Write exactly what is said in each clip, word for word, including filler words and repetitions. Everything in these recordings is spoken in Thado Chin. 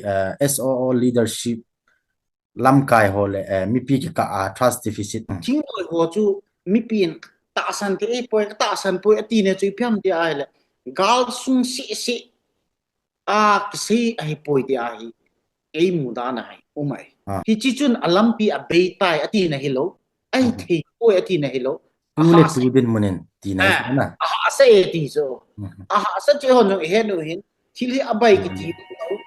uh, S O O leadership lamkai ho le, uh, mipi kikah a trust deficit. Thingnoi ho chu mipi in tahsan thei poi, tahsan poi ati ne chu ipi ham ti ahile, gal sung sisi a kisei ahi poi ti ahi. Ei mudan ahi, umai. Ah. Hichi chun alampi abei tai ati na hilou. Ahi thei poi ati na hilou. Tu le tu dinmun in ti na hi na. Aha sa e ti so. Aha sa che hon jong ihet u hin. Thil hi abai kiti lou.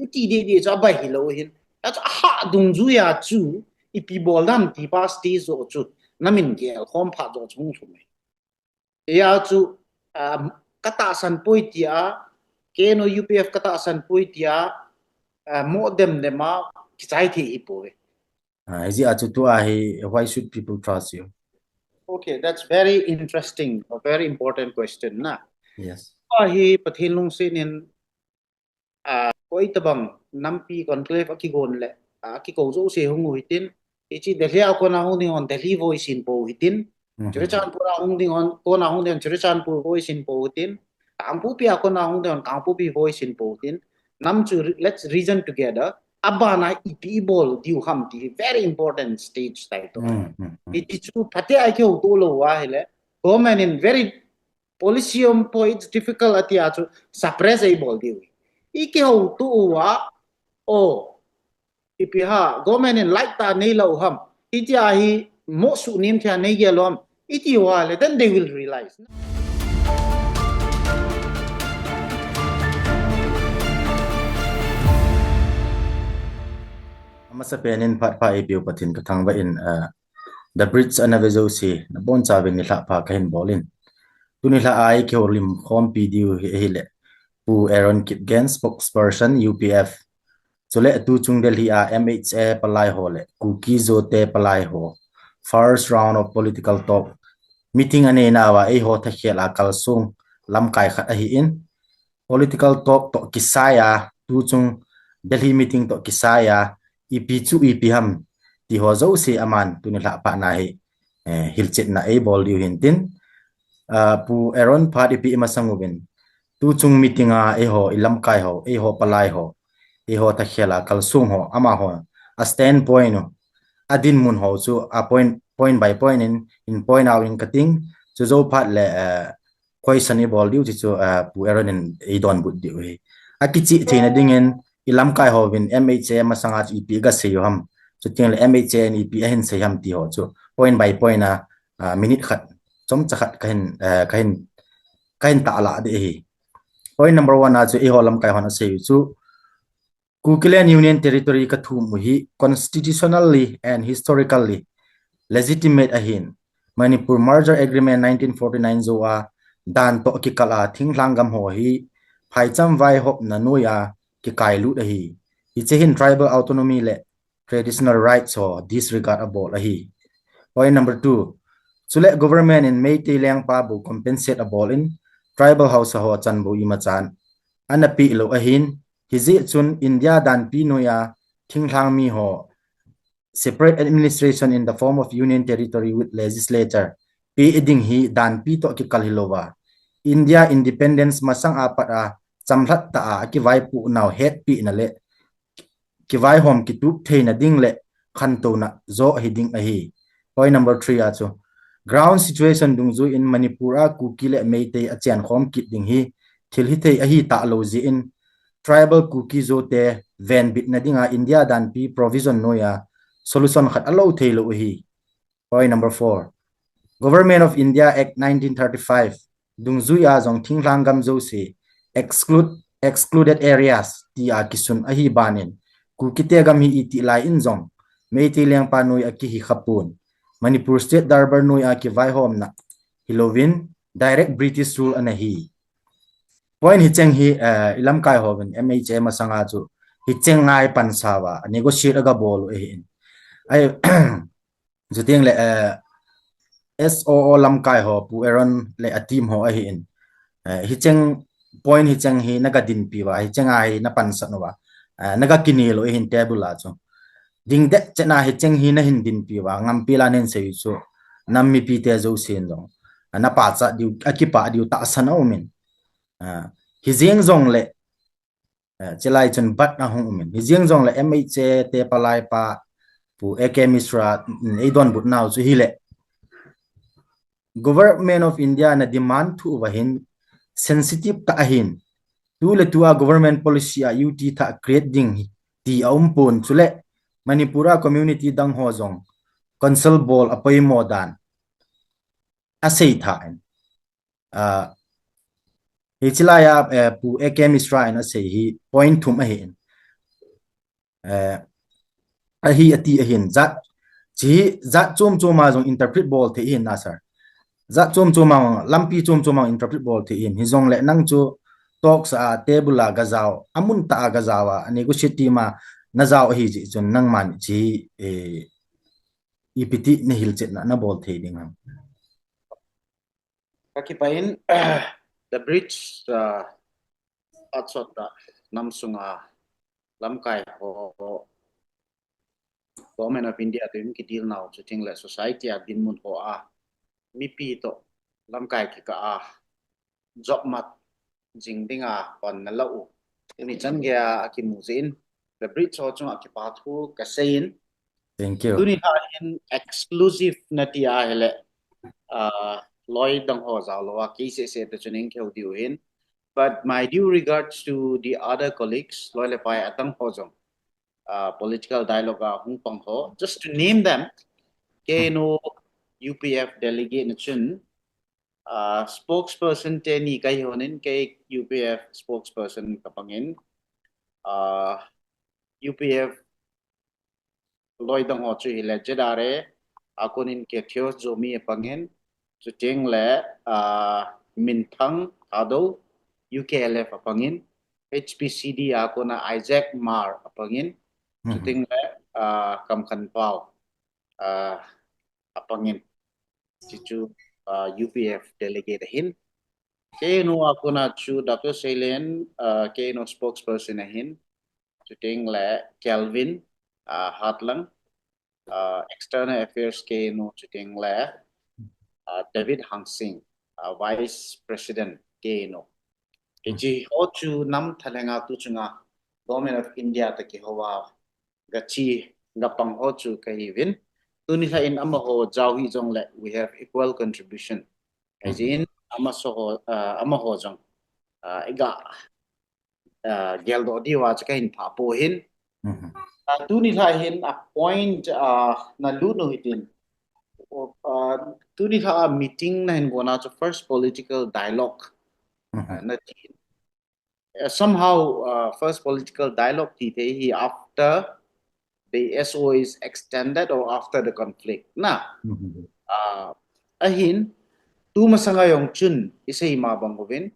Uti didi chu abai hilou hin. Achu aha dungjuia chu ipi bol dam ti pa stage jo chu. Namin gel khom phat jo chu hung thum e. Eia chu, um, katahsan poi tia, K N O U P F katahsan poi tia, uh, mo dem dem a kichai thei hi poi. Ah, hijeh a chu tua hi, why should people trust you? Okay, that's very interesting, a very important question na. Yes. Tua hi Pathen lungset in, ah, koi tabang nampi conclave akigon le, ah, akikou jouse hung u hitin, hichi Delhi a kona hung ding hon Delhi voice in pou hitin, Churachandpur a hung ding hon, kona hung ding hon Churachandpur voice in pou hitin, Kangpokpi a kona hung ding hon Kangpokpi voice in pou hitin, nam chu re-, let's reason together, abana ipi ibol diu ham ti very important stage tai to. Iti chu phatea ikihouto lou uva ahile, government in very policy um po, it's difficult ati a chu suppress eibol diu. Ikihouto uva, o, ipi ha, government in light tah neilou ham. Iti a hi mo suhnem thei a neigel u ham. Iti uva le, then they will realize. Amasapen in phat pha eipeu Pathen kathangvah in, uh, The Bridge ana ve jouse, nabonchauvin nilhah pha kahin bol in. Tuni lhah a ikihoulim khompi diu hi ahile, Pu Aaron Kipgen, spokesperson U P F. Chule tuchung Delhi a M H A palai ho le Kuki Zo te palai ho first round of political talk meeting anei nauva eiho thakhel a kalsong lamkai khat ahin, political talk toh kisai a, tuchung Delhi meeting toh kisai a, ipi chu ipi ham ti ho jouse aman tuni lhah phat na hi, eh, hilchetna eibol diu hintin, ah, Pu Aaron phat ipi imasang uvin, tuchung meeting a eiho ilamkai ho, eiho palai ho, eiho thakhel a kalsong ho, amaho a standpoint u, adinmun ho chu a point, point by point in, in point out in kating, chu jou phat le, eh, question ibol diu ti chu, ah, Pu Aaron in eidonbut diu hi. Akichih theina dingin ilamkai hovin M H A masanga chu ipi gasei u ham. Chuteng le M H A in ipi ahin sei ham ti ho chu point by point a, ah, minute khat, chomcha khat kahin, eh, kahin, kahin tahlah ding ahi. Point number one a chu eiho lamkai hon asei u chu Kukiland Union Territory kathum u hi constitutionally and historically legitimate ahin, Manipur Merger Agreement nineteen forty-nine jou a dan toh kikal a thinglhang gam ho hi phaicham vaihopna noiya kikailut ahi. Hiche hin tribal autonomy le traditional rights ho disregard abol ahi. Point number two, chule government in Meitei lengpa bou compensate abol in tribal haosa ho chan bou imachan ana peh lou ahin, hijeh chun India danpi noiya thinglhang mi ho separate administration in the form of union territory with legislature peh ding hi danpi toh kikal hilouva, India independence masang a pat a chamlhat tah a kivaipoh nau hetpehna le kivaihom kitup theina ding le khantouna joh hiding ahi. Point number three a chu, ground situation dungjuiyin Manipur a Kuki le Meitei achenkhom kit ding hi thil hithei ahi talou jeh in, tribal Kuki Zo te venbitna dinga India danpi provision noiya solution khat alou theilou ahi. Point number four, Government of India Act nineteen thirty-five dungjuiya jong thinglhang gam jouse exclude, excluded areas tia kisun ahi banin, Kukite gam hi itih lai in jong Meitei lengpa noi akihi khapon, Manipur State Darbar noiya kivaihomna hilouvin direct British rule ana hi. Point hicheng hi, eh, ilamkai hovin M H A masanga chu hicheng ngai pansauva negotiate agabol u ahin. Ai, chuteng le, eh, S O O lamkai ho, Pu Aaron le a team ho ahin, eh, hicheng point hicheng hi nagadinpi uva, hicheng a hi napansat uva, eh, nagakinel u ahin table a chu. Dingdet chetna hicheng hi nahin dinpi uva, ngampi la nahin sei u chu, nam mipite jousen jong napachat diu, akipah diu tahsan aumin. Ah, hijeng jongle Eh, chulai chun but ahung umin. Hijeng jongle M H A te palai pa Pu A K Mishra in eidonbut nau chu hile. Government of India na demand thu uva hin sensitive tah ahin. Tu le tua government policy a U T thah create ding hi ti aumpon chule Manipur a community dang ho jong council bol apoimo dan asei tha in. Ah, hichilai a, eh, Pu A K Mishra in asei hi point thum ahin. Eh, ahi ati ahin jat, chi jat chom chom a jong interpret bol thei hin na sir. Jat chom chom a lampi chom chom a interpret bol thei hin. Hijongle nang chu talks a table a gajao, amun tah a gajao a, negotiate team a najao ahi jeh chun nangman chi, eh, ipi ti nahilchetna nabol thei ding ham. Kakipah in, the bridge, uh, achot a nam sunga lamkai ho, Government of India toh hung kidil nau chuteng le society a dinmun ho a mipi toh lamkai kikah a jopmat jing dinga hon nala u. Tuni chan geiya akimu jeh in, the bridge ho chunga kipa thu kasei in. Thank you. Tuni lha hin exclusive nati ahile, ah, loi dang ho jao lou a, kei seh seh toh chun hung kihou diu hin. But my due regards to the other colleagues, loi le pai adang ho jong, ah, political dialogue a hung pang ho. Just to name them, K N O U P F delegate na chun, ah, spokesperson teni kahi hon in, kei U P F spokesperson kapang in, ah, U P F loi dang ho chu hile J R A a kon in Kei Theozomi apang in, chuteng le, ah, Minthang Thadou U K L F apang in, H P C D a kon a Isaac Mar apang in, chuteng le, ah, Kamkhanpao, ah, apang in. Chi chu, ah, U P F delegate ahin. K N O a kon a chu Doctor Seilen, ah, K N O spokesperson ahin. Chuteng le Kelvin, ah, Hatlang, ah, External Affairs K N O chuteng le, ah, David Hangsing, ah, Vice President K N O. Hiche ho chu nam thalheng a tu chunga Government of India toh kihou a gache gapang ho chu kahiuvin. Tuni lha in amaho jao hih jongle we have equal contribution. Hijeh in amaho, ah, amaho jong, ah, iga ah, geldoh diu a chu kahin phah poi hin. Ah, tuni lha hin a point, ah, nalut u hitin. Ah, tuni lha a meeting nahin gonna chu first political dialogue. Ah, nati. Ah, somehow, ah, first political dialogue ti thei hi after the S O is extended or after the conflict. Na. Ah, ahin, tu masanga jong chun, isei ma bang uvin,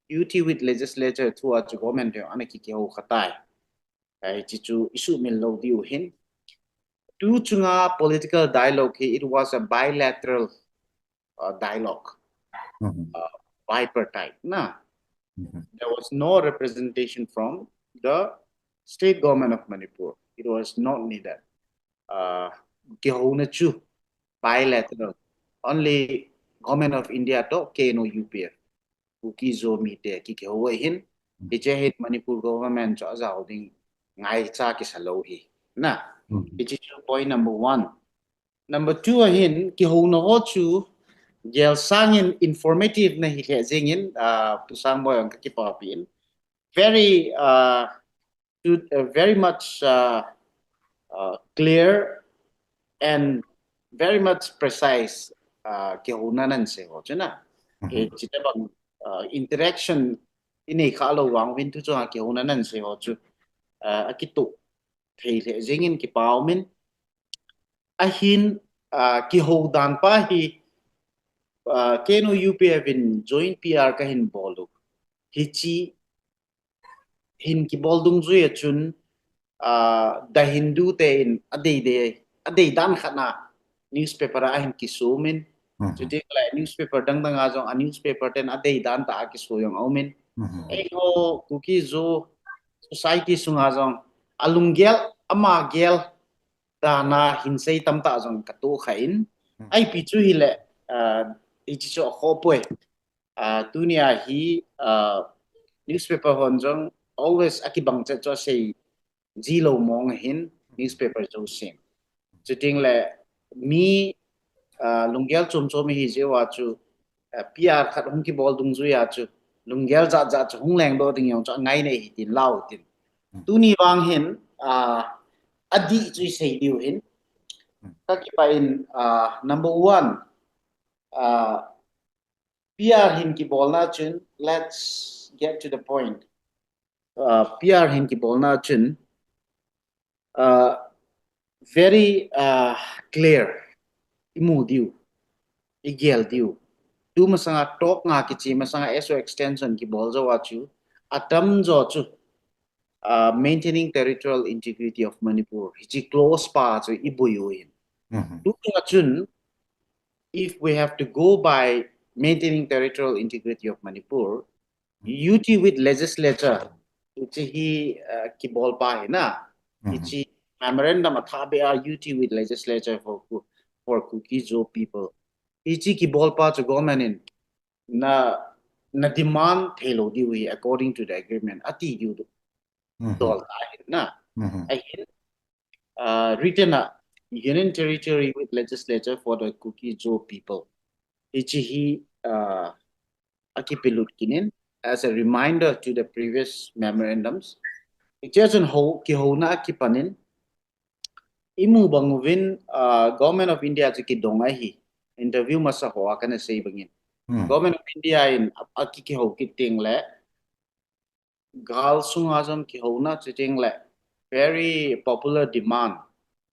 U T with legislature through a chu government jong ana kikihou kha tai. Hiche chu isuhmil lou diu hin. Tu chunga political dialogue hi, it was a bilateral, uh, dialogue, uh, bipartite. Na. There was no representation from the state government of Manipur. It was not needed. Uh, kihouna chu bilateral. Only Government of India toh K N O U P F, Kuki Zo mite ki, kihou ahin. Hiche hin Manipur government chu ajao ding ngaicha kisa lou hi. Na. Hiche chu point number one. Number two ahin, kihouna ho chu gel sangin informative nahi lheh jengin, ah, Pu Sangboi jong kakipapi in. Very, ah, to, uh, very much, uh, uh, clear and very much precise, uh, kihouna nahin sei ho chu na. Hiche tabang, uh, interaction inei kha lou vang uvin tu chunga kihouna nahin sei ho chu, uh, akitoh thei lheh jengin kipa umin. Ahin, ah, kihou dan pa hi, ah, K N O U P F in joint P R kahin bol u. Hiche hin kibol dungjui a chun, ah, The Hindu te in adei dei, adei dan khat na newspaper a ahin kisem in. Chuteng le newspaper dang dang a jong a newspaper ten adei dan tah a kisem jong aumin. Eiho Kuki Zo society sunga jong alunggel, ama gel dan a hinsei tamtah jong katoh kha in. Ipi chu hile, ah, hiche chu akhoh poi. Ah, tunia hi, ah, newspaper hon jong always akibang chet chu asei ji lou mong ahin newspaper chu sem. Chuteng le mi, ah, lunggel chom chom hi jeh uva chu, ah, P R khat hung kibol dungjuia chu lunggel jat jat chu hung lengdoh ding jong chu angai nei hitin lau tin. Hmm. Tuni vang hin, ah, adih chu isei diu hin. Hmm. Ka kipah in, ah, number one, ah, P R hin kibolna chun, let's get to the point. Uh, P R hin kibolna chun, uh, very, uh, clear. Imu diu, igel diu. Tu masanga talk nga kichi masanga S O extension kibol jou a chu, atam jo chu, uh, maintaining territorial integrity of Manipur. Hichi clause pa chu ibui u hin. Mhm. Tu nga chun, if we have to go by maintaining territorial integrity of Manipur, U T with legislature, hichi hi, uh, kibol pa hi na. Mhm. Hichi memorandum atha be a U T with legislature for Ku-, for Kuki Zo people. Hichi kibol pa chu government in na, na demand thei lou diu hi according to the agreement. Ati diu du. Mhm. Dol ta hi na. Mhm. Ahin, uh, written a Union Territory with legislature for the Kuki Zo people. Hichi hi, uh, akipelut kit in as a reminder to the previous memorandums. Hichea chun ho, kihouna akipan in, imu bang uvin, uh, Government of India chu kidong ahi. Interview masa hoa kana sei bangin. Hmm. Government of India in a, aki kihou kit teng le, gal sunga jong kihouna chuteng le very popular demand,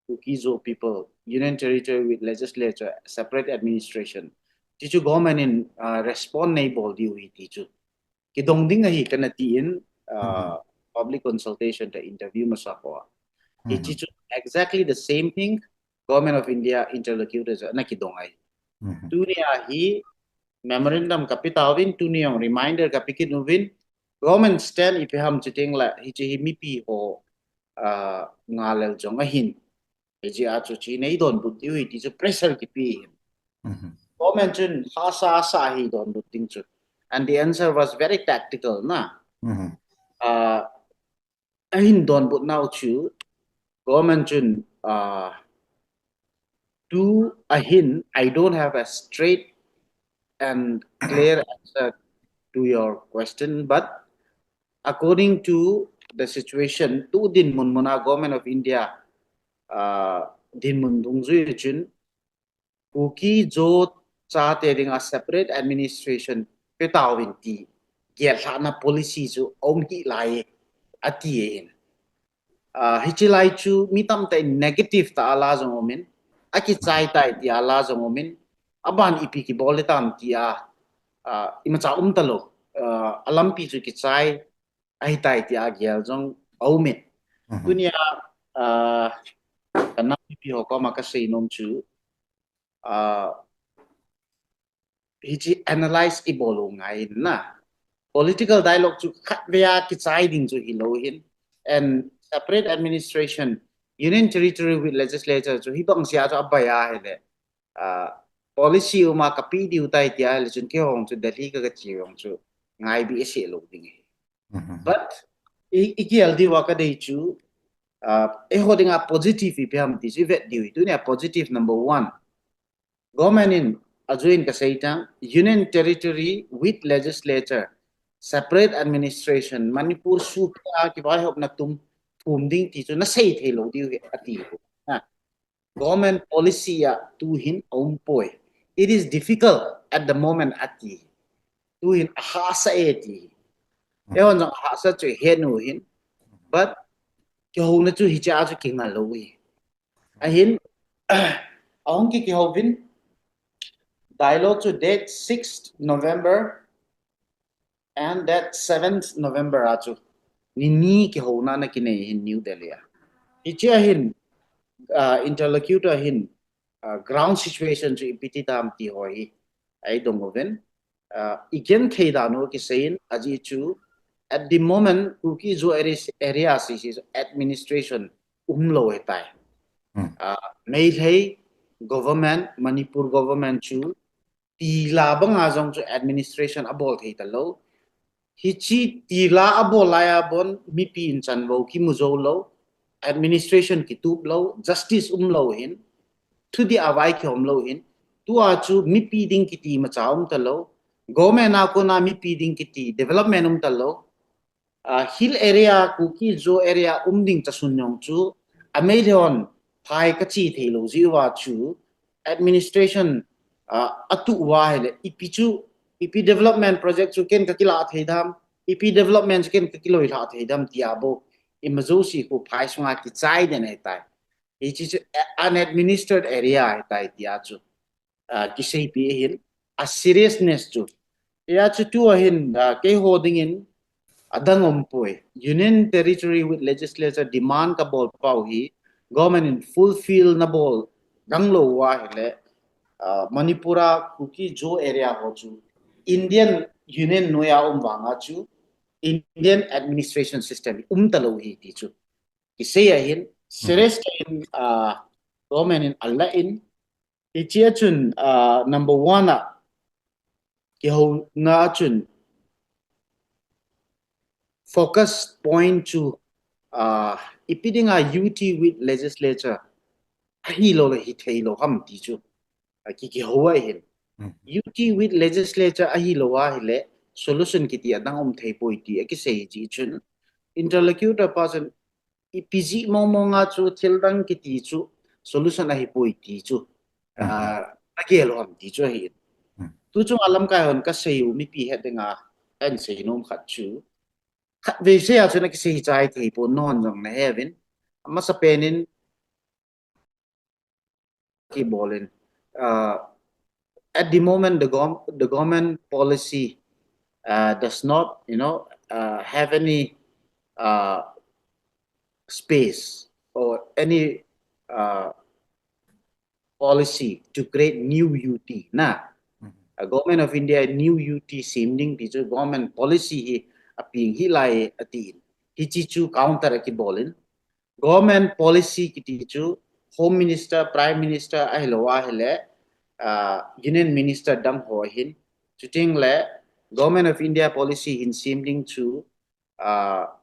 Kuki Zo people, Union Territory with legislature, separate administration. Ti chu government in, uh, respond nei bol diu hi ti chu. Kidong ding ahi kana ti in, uh, mhm, public consultation te interview masa hoa. Hichi chu exactly the same thing, Government of India interlocutor chu ana kidong ahi. Mhm. Tunia hi memorandum kapi tauvin, tuni jong reminder kapi kit uvin, government stand ipi ham chuteng le, hichi hi mipi ho, ah, ngalel jong ahin. Hichea chu chi nei donbut diu hi ti chu pressure kipe hin. Mhm. Government chun hahsa sa hi donbut ding chu. And the answer was very tactical na. Mhm. Ah, ahin donbut nau chu, government chun, ah, tu ahin, I don't have a straight and clear answer to your question, but according to the situation, tu dinmun muna Government of India, ah, dinmun dungjui chun, Kuki Zo chate dinga separate administration pe tauvin ti gellhahna policy chu aum hih lai e, ati e in. Ah, hichi lai chu mi tamtah in negative tah a la jong umin, akichai tai tia la jong umin, aban ipi kibol le tam tia, ah, imacha um talou, ah, alampi chu kichai ahitai tia gel jong aumin. Mhm. Tunia, ah, kanam mipi ho koma kasei nom chu, ah, hichi analyze ibol u ngai na. Political dialogue chu khatvei a kichai ding chu hilou hin. And separate administration, Union Territory with legislature chu hibang sia chu abai a hile, ah, policy uma kapi diu tai tia le chun keiho chu Delhi ka, kache jong chu ngai behseh lou ding ahi. Mhm. But i, igel diu a kadei chu, ah, eiho dinga positive ipi ham ti chu ivet diu hi. Tunia positive number one. Government in ajuin kasei tang, Union Territory with legislature, separate administration, Manipur sukia kivaihopna tum thum ding ti chu nasei thei lou diu hi ati. Ha. Government policy a tu hin aumpoi. It is difficult at the moment ati. Tu hin ahahsa e ti. Eihon jong ahahsa chu henu hin. But kihouna chu hichea chu kinga lou hi. Ahin, ahung ki kihouvin, dialogue chu date sixth November and that seventh November a chu ni ni kihouna ana kinei hin New Delhi a. Hichea hin, ah, interlocutor hin, ah, ground situation chu ipi ti tam ti ho hi eidong uvin. Ah, igenthei dan u kiseiyin, ajeh chu, at the moment, Kuki Zo area, area si, si administration umlou ahitai. Hmm. Ah, Meitei government, Manipur government chu, tila banga jong chu administration abol thei talou. Hichi tila abol laiya bon mipi in chanvo kimu jou lou, administration kitup lou, justice umlou hin, thudih a vai kium lou hin, tua chu mipi ding kiti imacha umtalou, government a kona mipi ding kiti development umtalou, ah, hill area, Kuki Zo area um ding chasun jong chu, a Meitei hon phai kache theilou jeh uva chu, administration, ah, atuh uva ahile, ipi chu, ipi development project chu ken kakilah thei dem, ipi development chu ken kakiloilhah thei dem tia bou, ima jouse khu phai sunga kichai den ahitai. Hichi chu, eh, unadministered area ahitai tia chu, ah, kiseipeh ahin, a seriousness chu. Hia chu tua hin, ah, keiho dingin adang umpoi. Union Territory with Legislature demand kabol pau hi government in fulfill nabol dang lou uva ahile, ah, Manipur a Kuki Zo area ho chu Indian Union noiya um vanga chu Indian administration system umtalou hi ti chu kisei ahin, serious in, ah, government in alah in, hichea chun, ah, number one a, kihouna a chun, focus point chu, ah, ipi dinga U T with legislature ahilou le hithei lou ham ti chu, ah, ki, kihou ahin. U T with legislature ahilou ahile, solution kiti adang um thei poi ti akisei jeh chun, interlocutor person ipi jeh mong mong a chu thil dang kiti chu solution ahipoi ti chu, ah, agel u ham ti chu ahi. Tu chunga lamkai hon kasei u mipi het dinga kahin sei nom khat chu, khatvei sei a chun akisei chai thei pon, nahon jong nahe uvin. Amasapen in kibol in, uh, at the moment, the gov-, the government policy, uh, does not, you know, uh, have any, uh, space or any, uh, policy to create new U T na. A Government of India new U T sem ding ti chu government policy hi apeng hih lai atin. Hichi chu counter akibol in. Government policy kiti chu Home Minister, Prime Minister ahilou ahile, ah, Union Minister dang ho ahin. Chuteng le Government of India policy hin sem ding chu, ah,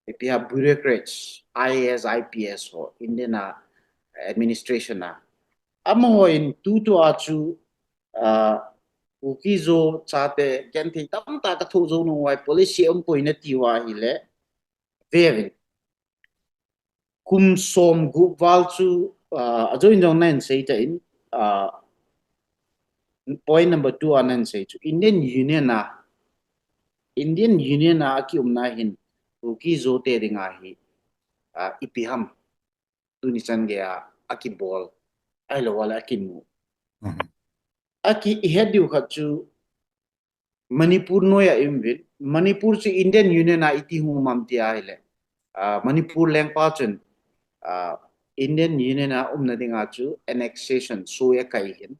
ipi ham bureaucrats, I A S, I P S ho, Indian a administration a. Amaho in tutua chu, ah, Kuki Zo chate genthei tamtah kathoh jou nom uva policy umpoi nati uva ahile, ve uvin. Kum som gup val chu, ah, ajoh in jong nahin sei tan, ah, point number two a nahin sei chu Indian Union a, Indian Union a akiumna hin Kuki Zo te dinga hi, ah, ipi ham tuni chan geiya akibol ahilou le akimu. Aki, ihet diu khat chu Manipur noiya i um uvin, Manipur chu Indian Union a iti hung um am ti ahile, ah, Manipur lengpa chun, ah, Indian Union a umna dinga chu annexation soi akai hin.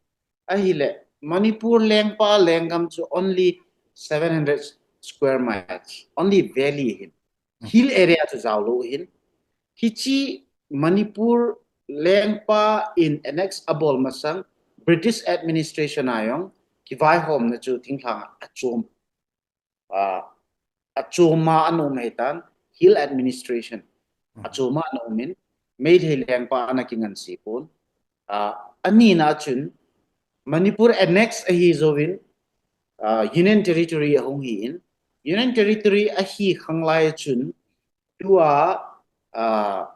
Ahile Manipur lengpa lenggam chu only seven hundred square miles, only valley hin. Hill area chu jaolou hin. Hichi Manipur lengpa in annex abol masang British administration a jong kivaihomna chu thinglhang a achom, ah, achom a ana um ahitan, hill administration achom a ana um in, Meitei lengpa ana kingansei pon. Ah, anina chun Manipur annex ahi jouvin, ah, Union Territory ahung hi in, Union Territory ahi khanglai chun tua, ah,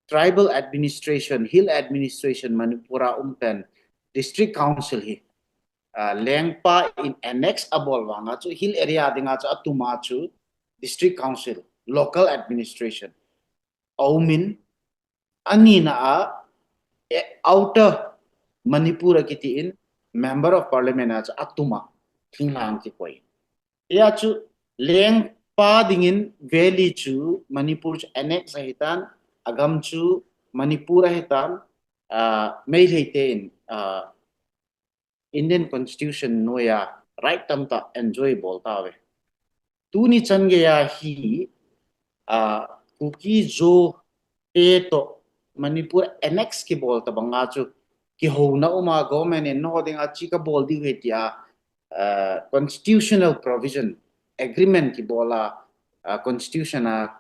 tribal administration, hill administration Manipur a um pen district council hi, ah, lengpa in annex abol vanga chu hill area dinga chu atuma chu district council, local administration aum in, anina a, eh, outer Manipur akiti in member of parliament a chu atuma thinglhang kikoi. Hia chu lengpa dingin valley chu Manipur chu annex ahitan, agam chu Manipur ahitan, ah, Meitei ten, ah, Indian Constitution noiya right tamtah enjoy bol tauve. Tuni chan geiya hi, ah, Kuki Zo te toh Manipur annex kibol tabanga chu kihouna uma government in nangho dinga chi kabol diu ahi tia uh, constitutional provision, agreement kibol a, uh, constitution a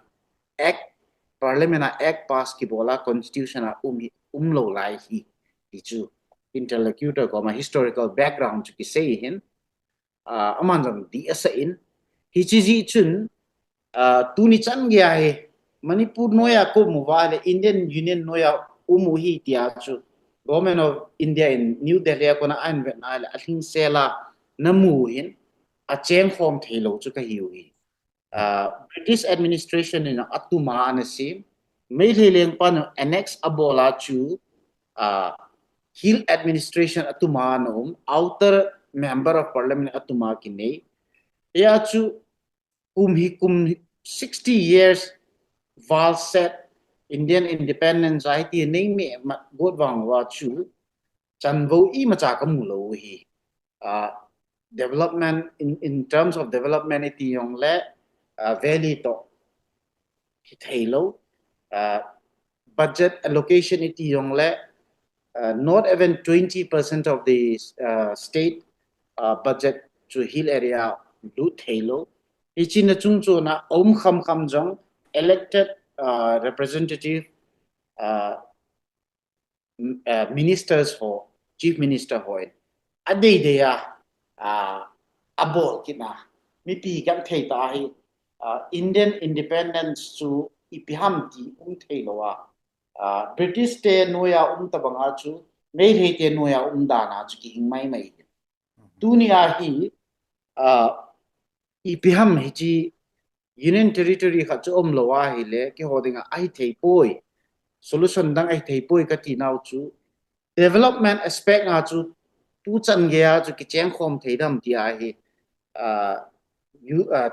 act, parliament a act pass kibol a constitution a um, umlou lai hi, hi chu interlocutor koma historical background chu kisei hin, uh, aman jong di asa in, hichi ji chun, uh, tuni chan gei a hi, Manipur noiya ko mu va le Indian Union noiya umu hi tia chu, Government of India in New Delhi a kona ahin vet na le alhing sela namu hin, acheng khom thei lou chu kahiu hi. Uh, British administration in atuma ana sim, Meitei lengpan annex abol a chu, uh, Hill administration atuma ana um, outer member of parliament atuma kinei. Hia chu kum hi kum sixty years val set Indian independence a hiti nei me mat got vang uva chu chanvo imacha kamu lou hi. Uh, development in, in terms of development iti jong le, uh, valley to hithei lou, uh, budget allocation iti jong le, uh, not even twenty percent of the, uh, state, uh, budget chu hill area lut thei lou. Hichi na chung chu na um kham kham jong elected, uh, representative, uh, uh, ministers ho, chief minister ho in adei dei a, uh, abol kit na, mipi kan thei ta hi, uh, Indian independence chu ipi ham ti um thei lou a, uh, British te noiya um tabang a chu Meitei te noiya um dan a chu kihing mai mai. Tuni a hi, uh, ipi ham hichi Union Territory khat chu umlou a hile, keiho dinga ahithei poi, solution dang ahithei poi kati nau chu, development aspect a chu, tu chan gei a chu kicheng khom thei dem ti a hi, uh, you, uh,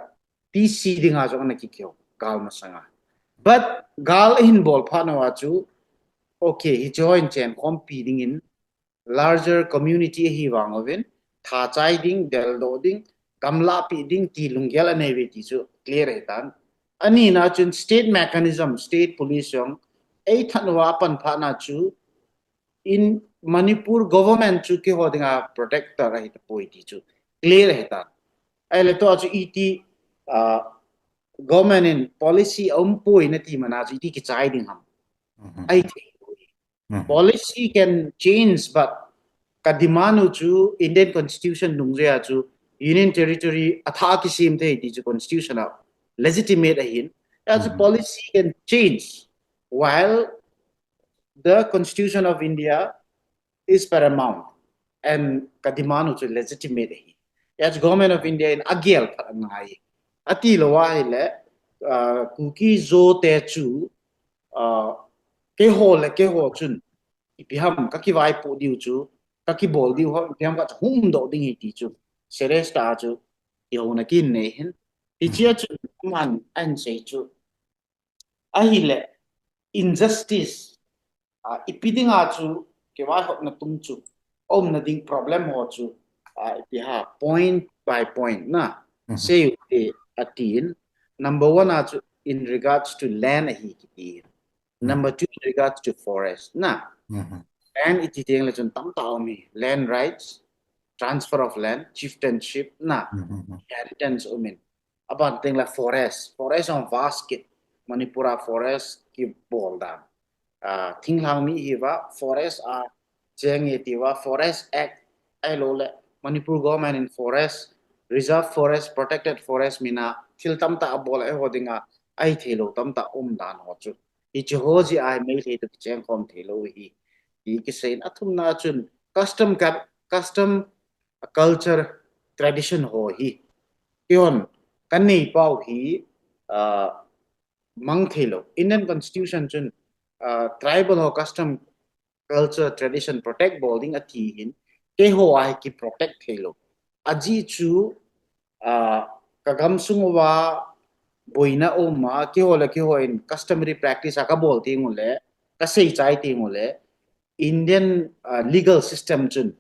T C dinga chu ana kikeo, gal masanga. But gal ahin bol phat nau a chu, okay, hichi ho in cheng khompi dingin, larger community ahi vang uvin, tha chai ding, deldoh ding, gamla pi ding ti lunggel anei ve ti chu clear ahi tan. Ani na chun state mechanism, state police jong, ei than uva pan phat na chu, in Manipur government chu keiho dinga protector ahi tapoi ti chu clear ahi tan. Ahile tua chu iti, uh, government in policy aum poi nati mana chu iti kichai ding ham. Ahithei. Policy can change, but ka demand u chu Indian Constitution nung jeh a chu Union Territory athah a kisem thei ti chu Constitution a legitimate ahin. Hia chu policy can change, while the Constitution of India is paramount, and ka demand u chu legitimate ahi. Hia chu Government of India in agel phat angai. Ati lou a hile, uh, Kuki Zo te chu, uh, keiho le keiho chun, ipi ham kakivaipoh diu chu, kakibol diu ho, ipi ham kacha humdoh ding hi ti chu, serious tah a chu, kihouna kinei hin. Hichia chu, aman, ahin sei chu. Ahile, injustice, uh, ipi dinga chu, kivaihopna tung chu, umna ding problem ho chu, uh, ipi ha, point by point na, sei u te atin. Number one a chu, in regards to land ahi kiti. Number two, in regards to forest na. Land iti teng le chun tamtah um hi. Land rights, transfer of land, chieftainship na, inheritance um in. Aban teng le forest, forest jong vast kit. Manipur a forest kibol dan. Uh, thinglhang mi hi va, forest a cheng e ti va, Forest Act, ahilou le, Manipur government in forest, reserve forest, protected forest mina, thil tamtah abol a eiho dinga, ahithei lou tamtah um dan ho chu. Hichi ho jeh a hi Meitei toh kicheng khom thei lou hi. Hi kisei in athumna chun custom ka, custom culture tradition ho hi. Keihon kanei pau hi, uh, mang thei lou. Indian Constitution chun, uh, tribal ho custom culture tradition protect bol ding ati hin, keiho a hi kiprotect thei lou. Ajeh chu, uh, ka gamsung uva boina um a, keiho le keiho in customary practice a kabol teng u le, kasei chai teng u le, Indian, uh, legal system chun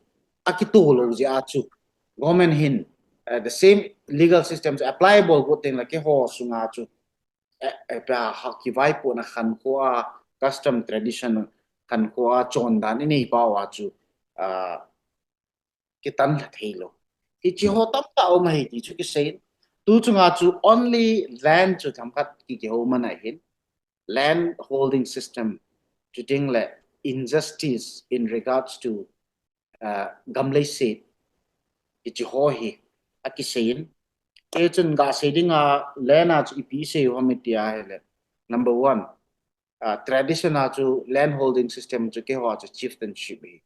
akitoh lou jeh a chu, government hin, uh, the same legal system chu apply bol got teng le keiho sunga chu, eh, eh, pa ha kivaipohna khankho a, custom tradition khankho a, chondan inei pau a chu, uh, kitan lha thei lou. Hichi ho tamtah um ahi ti chu kisei in. Tu chunga chu only land chu themkhat ki kihou man ahin. Land holding system, chuteng le injustice in regards to, uh, gam leiset, hichi ho hi akisei in. Hichun gasei dinga land a chu ipi sei u ham iti ahile. Number one, uh, tradition a chu land holding system chu keiho chu chieftainship hi.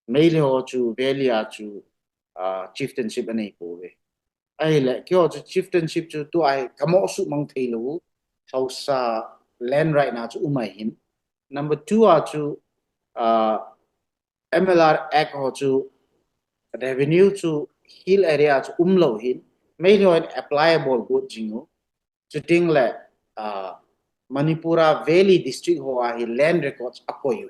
Meitei ho chu valley a chu, uh, chieftainship anei pouve. Ahile, keiho chu chieftainship chu tua hi kamoh suhmang theilou. Haosa land right na chu um ahin. Number two a chu, uh, M L R Act ho chu revenue chu hill area chu umlou hin. Meitei hon apply abol got jing u. Chuteng le, uh, Manipur a valley district ho a hi land records akoi u.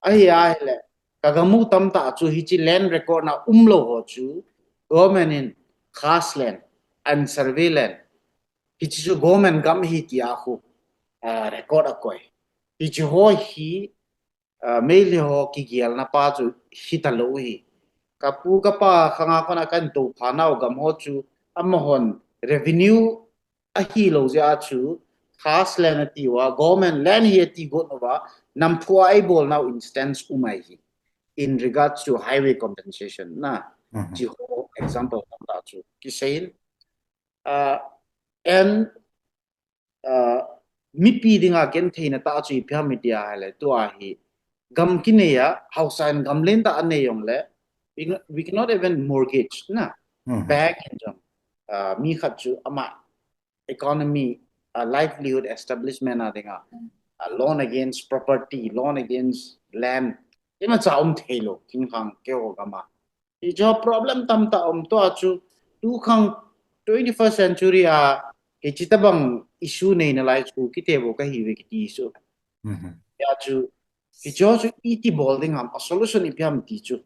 Ahi ahile, kagam u tamtah chu hichi land record na umlou ho chu government in khas land, unsurvey land, hichi chu government gam hi tia khu, uh, record akoi. Hichi ho hi, uh, Meitei ho kigelna pa chu hitalou hi. Kapu kapa khanga kona kahin toupha nau gam ho chu amahon revenue ahilou jeh a chu khas land ati uva, government land hi ati got uva, namphu a eibol nau instance um ahi. In regards to highway compensation na, Mhm. Hichi ho example tamtah chu kisei in. Uh, and, uh, mipi dinga gentheina tah chu ipi ham iti ahile, tua hi gam kinei a, haosa in gam lentah anei jongle, we, we cannot even mortgage na. Mhm. Bank in jong, uh, mi khat chu ama economy, uh, livelihood establishment a dinga, uh, loan against property, loan against land, imacha um theilou, kin khang keiho gam a. Hichi ho problem tamtah um, tua chu tu khang twenty-first century a hichi tabang issue nei nalai chu kiti bou kahiuve kiti chu. Mhm. Hia chu hichi ho chu iti bol ding ham, a solution ipi ham ti chu,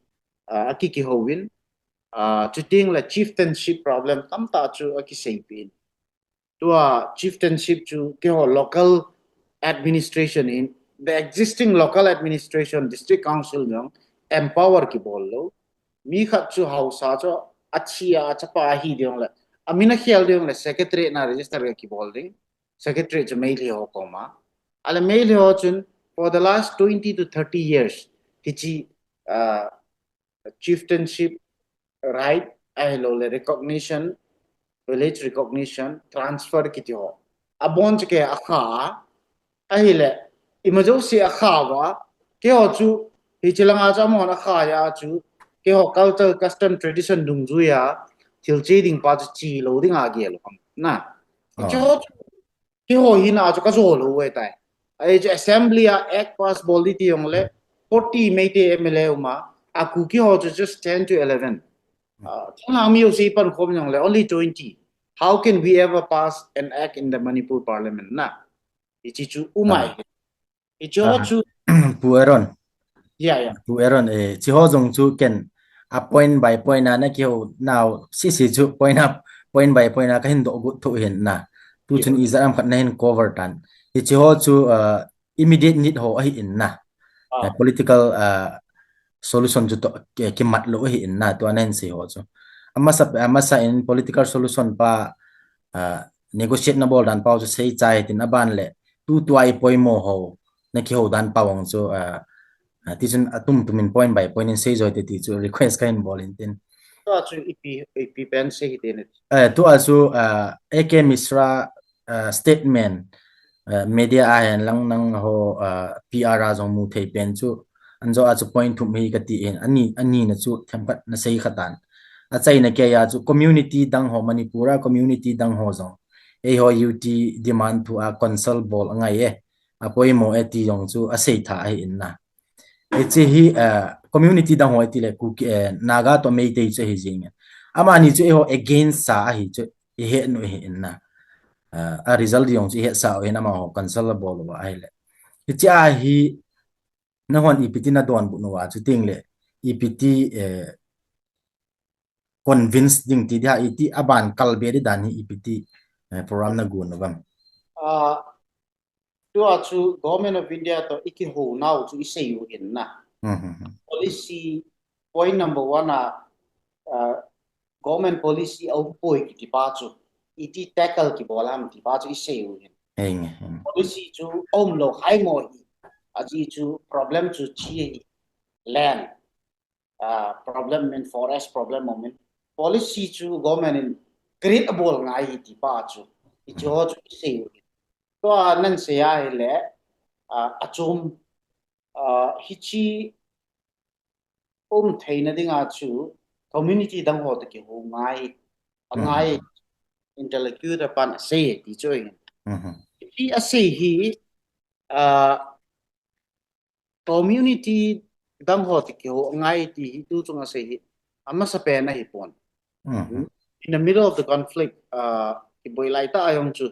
ah, aki kihou in, ah, chuteng le chieftainship problem tamtah chu akisei peh in. Tua chieftainship chu keiho local administration in, the existing local administration, district council jong empower kibol lou. Mi khat chu haosa chu athi a, achapa ahi ding le, amin akhel ding le, secretary na register kibol ding. Secretary chu Meitei ho koma. Ahile Meitei ho chun for the last twenty to thirty years, hichi, uh, chieftainship right, ahilou le recognition, village recognition, transfer kiti ho, abon chu kei akha a, ahile, ima jouse akha uva, keiho chu, hichi langa chu amahon akha a chu, keiho culture, custom, tradition dungjuia thil che ding pa chu chelou dinga gel u ham na. Ah. Hichi ho chu, keiho hina chu kajo lou u ahitai. Ahi chu assembly a act pass bol ding ti jongle, forty Meitei M L A uma, a Kuki ho chu just ten to eleven. Ah, thinglhang mi jouse ipankhom jongle, only twenty. How can we ever pass an act in the Manipur Parliament na? Hichi chu um ahi. Ah. Hichi ho chu Pu Aaron. Yeah, yeah. Pu Aaron, eh, hichi ho jong chu ken a point by point a nakihou nau sese chu point a, point by point a kahin doh got thou ahin na. Tu chun ijat ham khat nahin cover tan. Hichi ho chu, uh, immediate need ho ahi in na. Ah. Eh, political, uh, solution chu toh, eh, kimat lou ahi in na, tua nahin sei ho chu. Amasa, amasa in political solution pa, uh, negotiate nabol dan pau chu seichai tin, aban le tutua ipoimo ho nakihou dan pau ang chu, ah, ah, tichun atum tum in point by point in seijo hite ti chu request kahin bol in tin. Tua chu ipi, ipi pen sei hite ne. Eh, tua chu, ah, A K Mishra, ah, statement, ah, media a hin lang nangho, ah, P R a jong mu thei pen chu, anjo a chu point thum hi kati in, ani, ani na chu themkhat nasei khatan. Achaina keiya chu community dang ho, Manipur a community dang ho jong eiho U T demand thu a consult bol angai e, apoimo e ti jong chu asei tha ahi in na. Hichi hi, eh, community dang ho iti le Kuki, eh, Naga toh Meitei chu ahi jing e. Amani chu eiho against sa ahi chu ihe nu ahi in na. Eh, a result jong chu ihe sa u hin amaho consult abol uva ahile. Hichi a hi nahon ipi ti nadonbut uva, chuteng le ipi ti, eh, convince ding ti dia, iti aban kalbe di dan hi ipi ti, eh, program nagon uvam. Ah, tua chu Government of India toh ikihou nau chu isei u hin na. Hmm, hmm, hmm. Policy point number one a, ah, government policy aum poi kiti pa chu, iti tackle kibol ham ti pa chu isei u hin. Policy chu aum lou hai mo hi, ajeh chu problem chu chi hi, land, uh, problem in forest problem aum in, policy chu government in create abol ngai hi ti pa chu, hichu ho chu isei u hin. Tua nan sei a hile, uh, achom, uh, hichi um theina dinga chu community dang ho toh kihou ngai, angai, interlocutor pan asei ti chu hin. Hi asei hi, uh, community dang ho toh kihou ngai ti hi tu chunga sei hi, amasapen ahi pon. In the middle of the conflict, uh, kiboi lai ta a jong chu,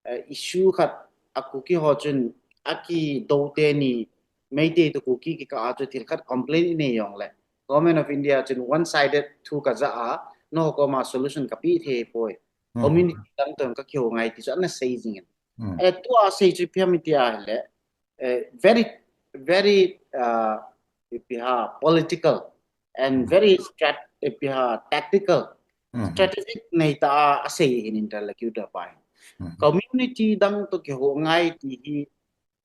uh, issue khat a Kuki ho chun akidou teni, Meitei toh Kuki kikah a chu thil khat complain inei jongle, Government of India chun one sided thu kaja a, nangho koma solution kapeh thei poi. Community dang toh kakihou ngai ti chu ana sei jing in. Eh, tua sei chu ipi ham iti a hile, eh, very, very, uh, ipi ham political and very strat-, ipi ham tactical, strategic nei ta a, asei hin interlocutor pa hin. Community dang toh kihou ngai ti hi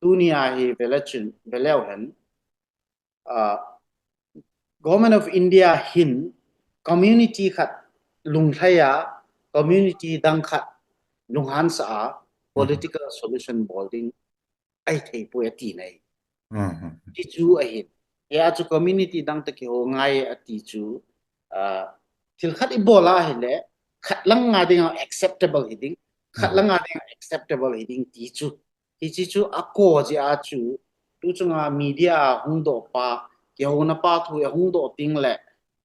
tuni a hi vele chun, veleu hen, uh, Government of India hin community khat lunglhai a, community dang khat lunghan sa a, political solution bol ding ahi thei poi ati nai. Ti chu ahin. Hia chu community dang toh kihou ngai ati chu, uh, thil khat ibol a hile, khat langa dinga acceptable hi ding, khat langa dinga acceptable hi ding ti chu. Hichi chu akoh jeh a chu, tu chunga media a hung doh pa, kihouna pa thu a hung doh ting le,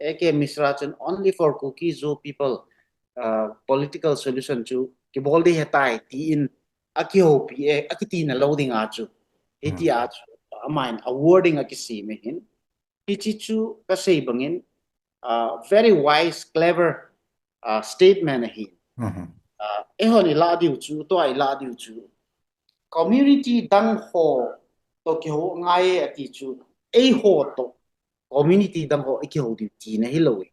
A K Mishra chun only for Kuki Zo people, uh, political solution chu kibol ding ahitai ti in akihoupi e, akiti na lou ding a chu. Hiti a chu, aman a wording akisei me hin. Hichi chu kasei bangin, uh, very wise, clever, uh, statement ahi. Uh, eihon ilah diu chu, tua ilah diu chu, community dang ho toh kihou ngai ati chu, eiho toh community dang ho ikihou diu tina hilou e.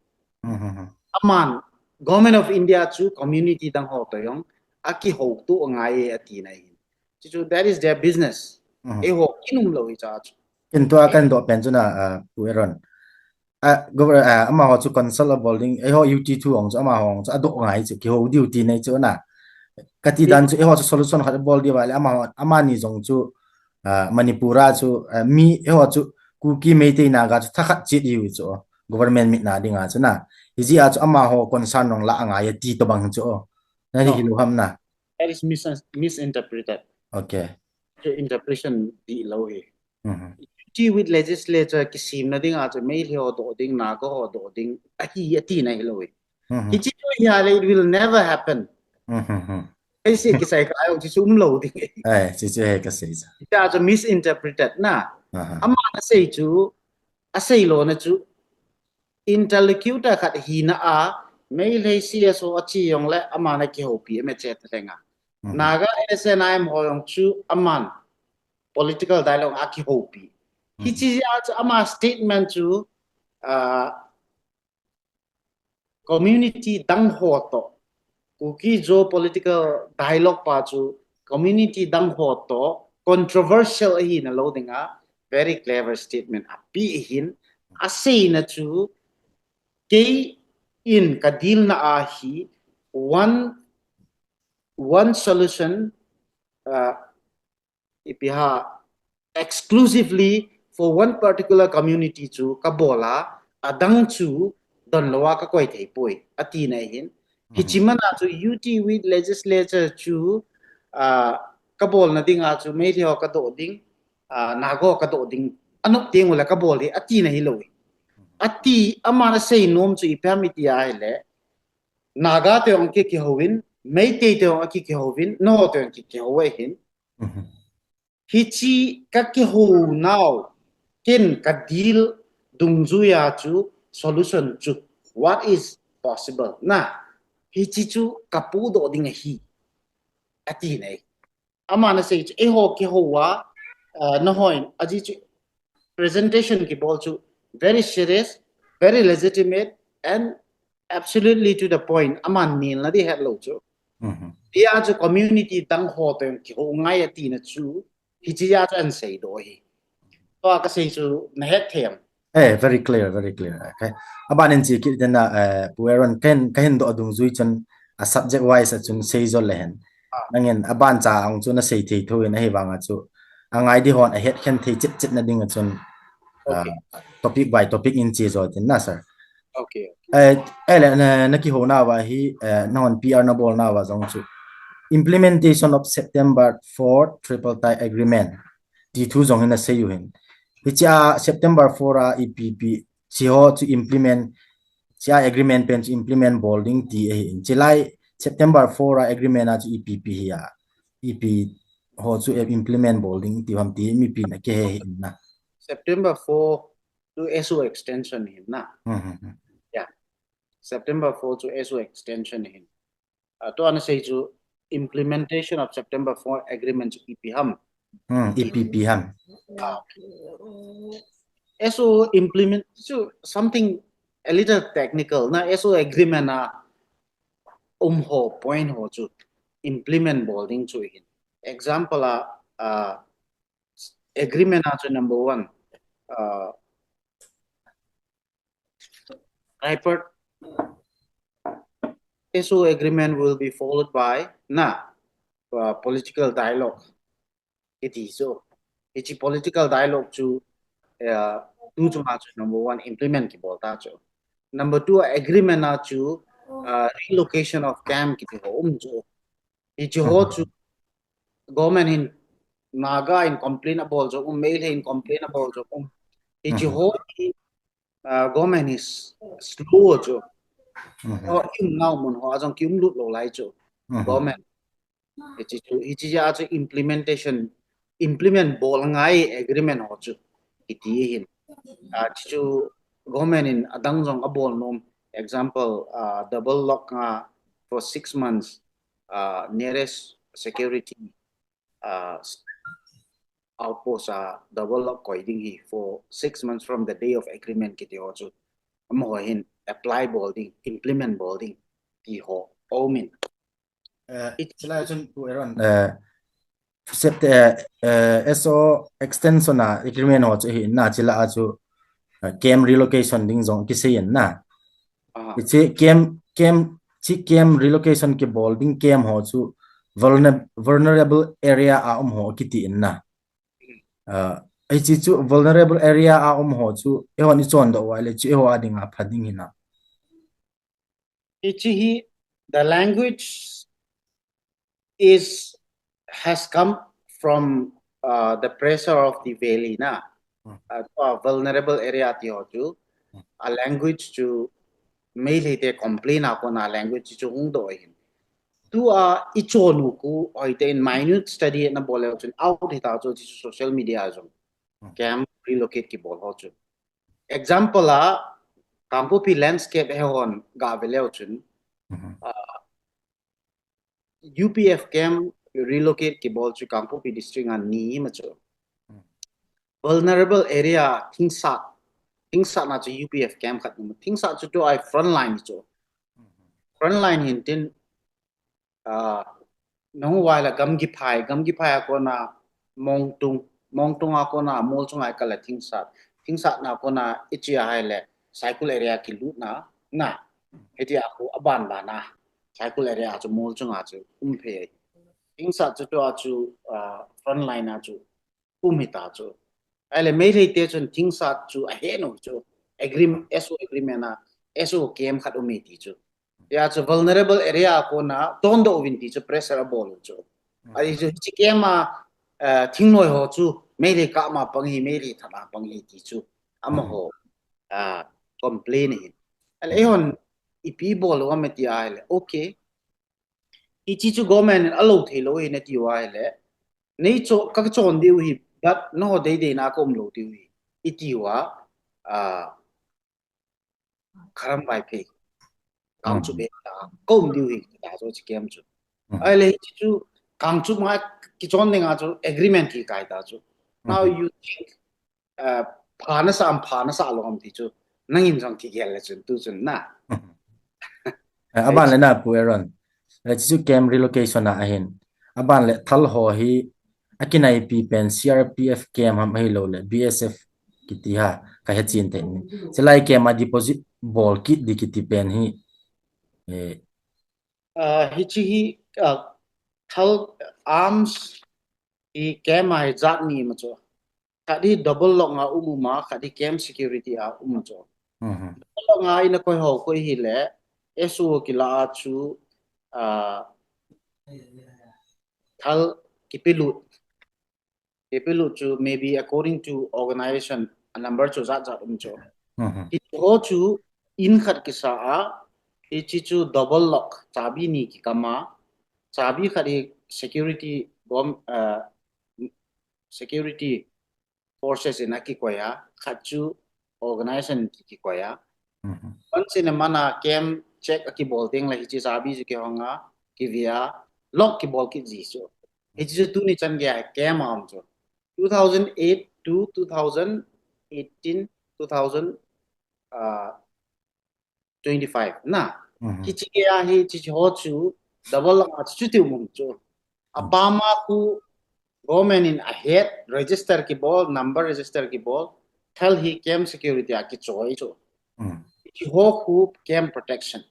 Aman, Government of India chu community dang ho toh jong akihou tu ngai ati nai hin. Chu chu, that is their business. Eiho kin umlou hi cha chu. Kin tua kan doh pen chu na, uh, Pu Aaron. A, governor, a, amaho chu consult abol ding, eiho U T thu ong chu, amaho ong chu, adoh ngai chu, kihou diu ti nei chu na. Kati dan chu, eiho chu solution khat abol diu vale, amaho, amani jong chu, a, Manipur a chu, a, mi, eiho chu, Kuki Meitei Naga chu, thakhat chet hiu chu, government mit na dinga chu na. Hijeh a chu, amaho concern nong la angai ti tobang chu. Na hi hilou ham na. That is mis-, misinterpreted. Okay. Chu interpretation dihlou hi. U T with legislature kisemna dinga chu Meitei ho doh ding, Naga ho doh ding, ahi ati na hilou hi. Hichi chu hia le, it will never happen. Ei sei kisei ka jong chu umlou ding. Ai, chi chu he kasei cha. Hicha chu misinterpreted na. Aman asei chu, asei lona chu, interlocutor khat hina a, Meitei C S O achi jongle, aman akihoupi, ame chet lenga. Naga S N I M ho jong chu, aman political dialogue akihoupi. Hichi a chu, ama statement chu, ah, community dang ho toh, Kuki Zo political dialogue pa chu, community dang ho toh, controversial ahina lou dinga, very clever statement ape hin, aseina chu, kei in ka deal na a hi, one, one solution, uh, ipi ham, exclusively for one particular community chu kabol a, adang chu donlou a kakoi thei poi, ati na hin. Hichi mana chu U T with legislature chu, ah, kabol na dinga chu Meitei ho kadoh ding, ah, Naga ho kadoh ding, anop teng ule kabol hi, ati na hilou hi. Ati, aman asei nom chu ipi ham iti a hile, Naga te jong ki, kihou in, Meitei te jong ki, kihou in, nangho te jong ki, kihou ahin. Hichi kakihou nau, ken ka deal dungjuia chu solution chu what is possible na. Hichi chu kapudoh ding ahi. Ati nei. Aman asei chu, eiho kihou a, uh, nangho in, ajeh chu presentation kibol chu very serious, very legitimate, and absolutely to the point, aman nilna di hetlou chu. Mhm. Tia chu community dang ho toh kihou ngai ati na chu, hichea chu ahin seidoh hi. Tua kasei chu nahet thei em? Eh, very clear, very clear. Okay. Aban in chi kit dena, eh, Pu Aaron, kahin, kahin doh dungjui chun, a subject wise a chun sei jo le hen. Ah. Nangin aban cha ong chu nasei thei thou in ahivanga chu, angai di hon ahet khen thei chit chit na ding a chun, ah, okay, topic by topic in chi jo tin na, sir. Okay, okay. Eh, eh, le, na, nakihou nauva hi, eh, nahon P R nabol nauva jong chu, implementation of September four Tripartite Agreement ti thu jong hi nasei u hin. Hichea September four a ipi ipi, chi ho chu implement, chea agreement pen chu implement bol ding ti ahi in. Chilai September four a agreement a chu ipi ipi hi a, ipi ho chu implement bol ding ti ham ti mipi na kihe hi in na. September four chu S O extension hi na. Hmm, hmm, hmm. Yeah. September four chu S O extension hi. Ah, tua nasei chu implementation of September four agreement chu ipi ham. Hmm, ipi ipi ham. Ah. S O implement chu something a little technical na, S O agreement a um ho point ho chu implement bol ding chu hin. Example a, ah, agreement a chu number one, ah, Tripart-, S O agreement will be followed by na, uh, political dialogue. Iti chu. Hichi political dialogue chu, uh, tu chunga chu number one implement kibol ta chu. Number two, agreement a chu, uh, relocation of camp kiti ho um chu. Hichi ho chu government in Naga in complain abol jong um, Meitei in complain abol jong um. Hichi ho hi, uh, government is slow chu. Mhm. Ho i umnau mun ho a jong kium lut lou lai chu. Mhm. Government. Hichi chu, hichea chu implementation, implement bol ngai agreement ho chu. Hiti hin. Ah, chu government in adang jong abol nom. Example, ah, double lock nga for six months, ah, nearest security, ah, outpost a double lock koi ding hi for six months from the day of agreement kiti ho chu. Amaho hin apply bol ding, implement bol ding ti ho aum in. Eh, chulai chun Pu Aaron, eh, Sept-, eh, eh, S O extension a agreement ho chu hi na, chulai a chu, eh, camp relocation ding jong kisei in na. Ah. Hichi camp, camp, chi camp relocation kibol ding camp ho chu vulner-, vulnerable area a um ho kiti in na. Hmm. Ah, hichi chu vulnerable area a um ho chu eihon ichon doh uva le chu eiho a dinga pha ding hi na. Hichi hi, the language is, has come from, uh, the pressure of the valley na. Hmm. Uh, tua vulnerable area ti ho chu, hmm, a language chu Meitei te complain a kona language chu hung doh hin. Tua ichon u khu hoitah in minute study nabol leu chun out hita chu, chu social media jong. Hmm. Camp relocate kibol ho chu. Example a, Kangpokpi landscape eihon gave leu chun, mhm, ah, U P F camp relocate kibol chu Kangpokpi district a ni ma chu. Mhm. Vulnerable area, Thingsat. Thingsat na chu U P F camp khat ni ma. Thingsat chu tua front line chu. Mhm. Front line hin tin, ah, nahung uva le Gamgiphai, Gamgiphai a kona Mongtung, Mongtung a kona Molchung a ikal le Thingsat, Thingsat na kona ichi a hai le Saikul area kilutna, na, hiti a khu aban ban a, Saikul area chu Molchung a chu um phei. Thingsat chu tua chu, ah, front line a chu um hita chu. Ahile Meitei te chun Thingsat chu ahe nom chu agreement, S O agreement a S O camp khat um e ti chu. Tia chu vulnerable area a kona tondoh uvin ti chu pressure abol u chu. Hmm. Ahi chu hichi camp a, eh, thingnoi ho chu Meitei kah ma pang hi, Meitei that a pang hi ti chu amaho, ah, complain ahin. Ahile eihon ipi bol u ham iti ahile, okay. Hichi chu government in alo thei lou hi nati uva ahile, nei cho, ka chon diu hi, but nangho deidei na ka um lou diu hi, iti uva, ah, Kharam Vaiphei, Kangchup, hmm, area a ka um diu hi, ta chu hichi camp chu. Hmm. Ahile hichi chu Kangchup ma kichon ding a chu agreement kikai ta chu. Now, hmm, you think, uh, pha nasa am pha nasa lou ham ti chu nangin jong kigel le chun tu chun na. Mhm. Aban le na Pu Aaron. Eh, chu camp relocation a ahin. Aban le thal ho hi akinaipi pen C R P F camp ham ahilou le B S F kiti ha kahe chen te ni. Silai camp a deposit bol kit di kiti pen hi. Eh, Ah, hichi hi, ah, thal arms hi camp a hi jat ni ma chu. Khat hi double lock nga um um a, khat hi camp security a um chu. mhm. Double lock nga ina koi ho koi hi le, S O kila a chu, ah, thal kipilut. Kipilut chu maybe according to organization, a number chu jat jat um chu. Mhm. Hichi ho chu in khat kisa a, hichi chu double lock, chabi ni kikam a, chabi khat hi security bom, uh, security forces in akikoi a, khat chu organization ki, kikoi a. Mhm. Once in a month a camp check akibol teng le hichi chabi chu kihong a, kive a, lock kibol kit ji chu. Hichi chu tuni chan gei a camp a um chu. Two thousand eight to two thousand eighteen, two thousand, uh, twenty-five na. Mhm. Hichi gei a hi hichi ho chu double lock a chu ti um chu. Apam a khu government in ahet register kibol, number register kibol, thal hi camp security a kichoi chu. Mhm. Hichi ho khu camp protection.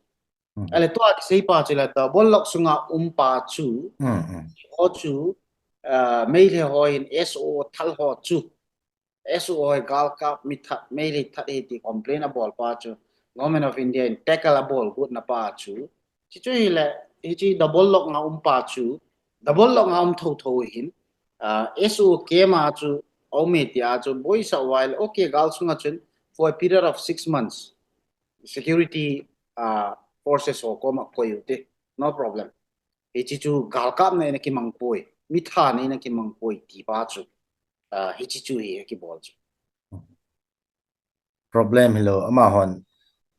Mhm. Ale tua kisei pa chu la double lock sunga um pa chu. Mhm. Ho chu, ah, Meitei ho in S O thal ho chu. S O ho galkap mi that, Meitei that hi ti complain abol pa chu. Government of India in tackle abol got na pa chu. Hichi chu hi le, hichi double lock nga um pa chu. Double lock nga um tho tho hin. Ah, S O camp a chu, aum e ti a chu, boisa uva le, okay, gal sunga chun, for a period of six months, security, ah, forces ho koma koi u te, no problem. Hichi chu galkap na ina kimang poi, mi that na ina kimang poi ti pa chu. Ah, hichi chu hi kibol chu. Problem hilou, amahon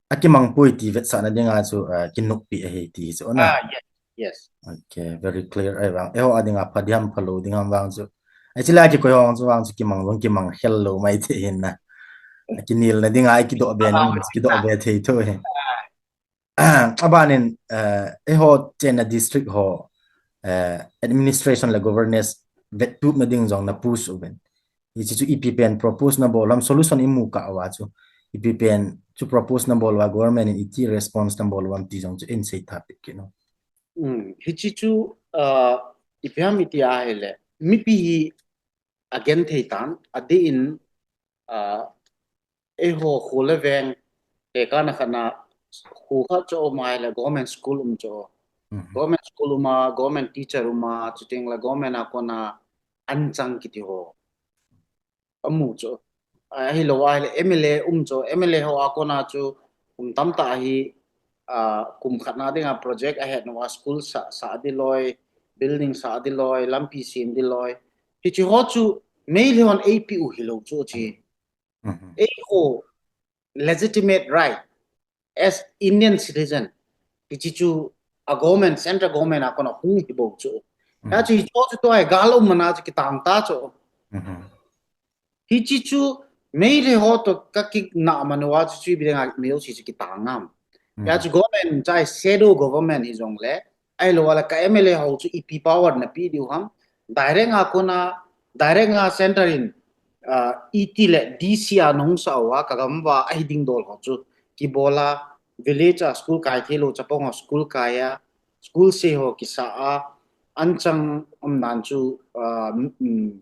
akimang poi ti vetsahna dinga chu, ah, kinukpi ahi ti hi chu na. Ah, yes, yes. Okay, very clear ahi vang. Eiho a dinga pha diam phalou ding ham vang chu. Hichi la kikoi ho chu vang chu kimang vang kimang khel lou mai thei hin na. Akinel na dinga kidoh be na, kidoh be thei tho hi. Abanin, eh, eiho chenna district ho, eh, administration le governance vettupna ding jong na push uvin. Hichi chu ipi pen propose na bol ham, solution imu kah uva chu. Ipi pen chu propose na bol uva government in iti response na bol uvam ti jong chu in sei tha peh kit un. Hmm, hichi chu, ah, ipi ham iti a hi le. Mipi hi agenthei tan, adeh in, ah, eiho kho le veng, tekahna khat na kho khat chu um a hi le government school um chu. Mhm. Government school um a, government teacher um a, chuteng le government a kona anchang kiti ho. Amu chu. Ahilou a hi le M L A um chu, M L A ho a kona chu, kum tamtah hi, ah, kum khat na dinga project ahet nau a school sa, sa di loi, building sa di loi, lampi sem di loi. Hichi ho chu, Meitei hon eipe u hilou chu chi. Mhm. Eiho legitimate right as Indian citizen. Hichi chu a government, central government a kona hung hi bou chu. Mhm. Hichi chu chu tua gal um mana chu kitang ta chu. Mhm. Hichi chu Meitei ho to ka kina man uva chu chu ipi dinga mi ho si chu kitang ngam. Mhm. Hichi government chai shadow government hi jong le. Ahilou a le ka M L A ho chu ipi power na pe diu ham. Direct a kona, direct a center in, ah, E T le D C a nung sa uva ka gam uva ahi ding dol ho chu. Kibol a village a school kai thei lou chapang ho school kai a, school sei ho kisa a, anchang um nan chu, ah, mm,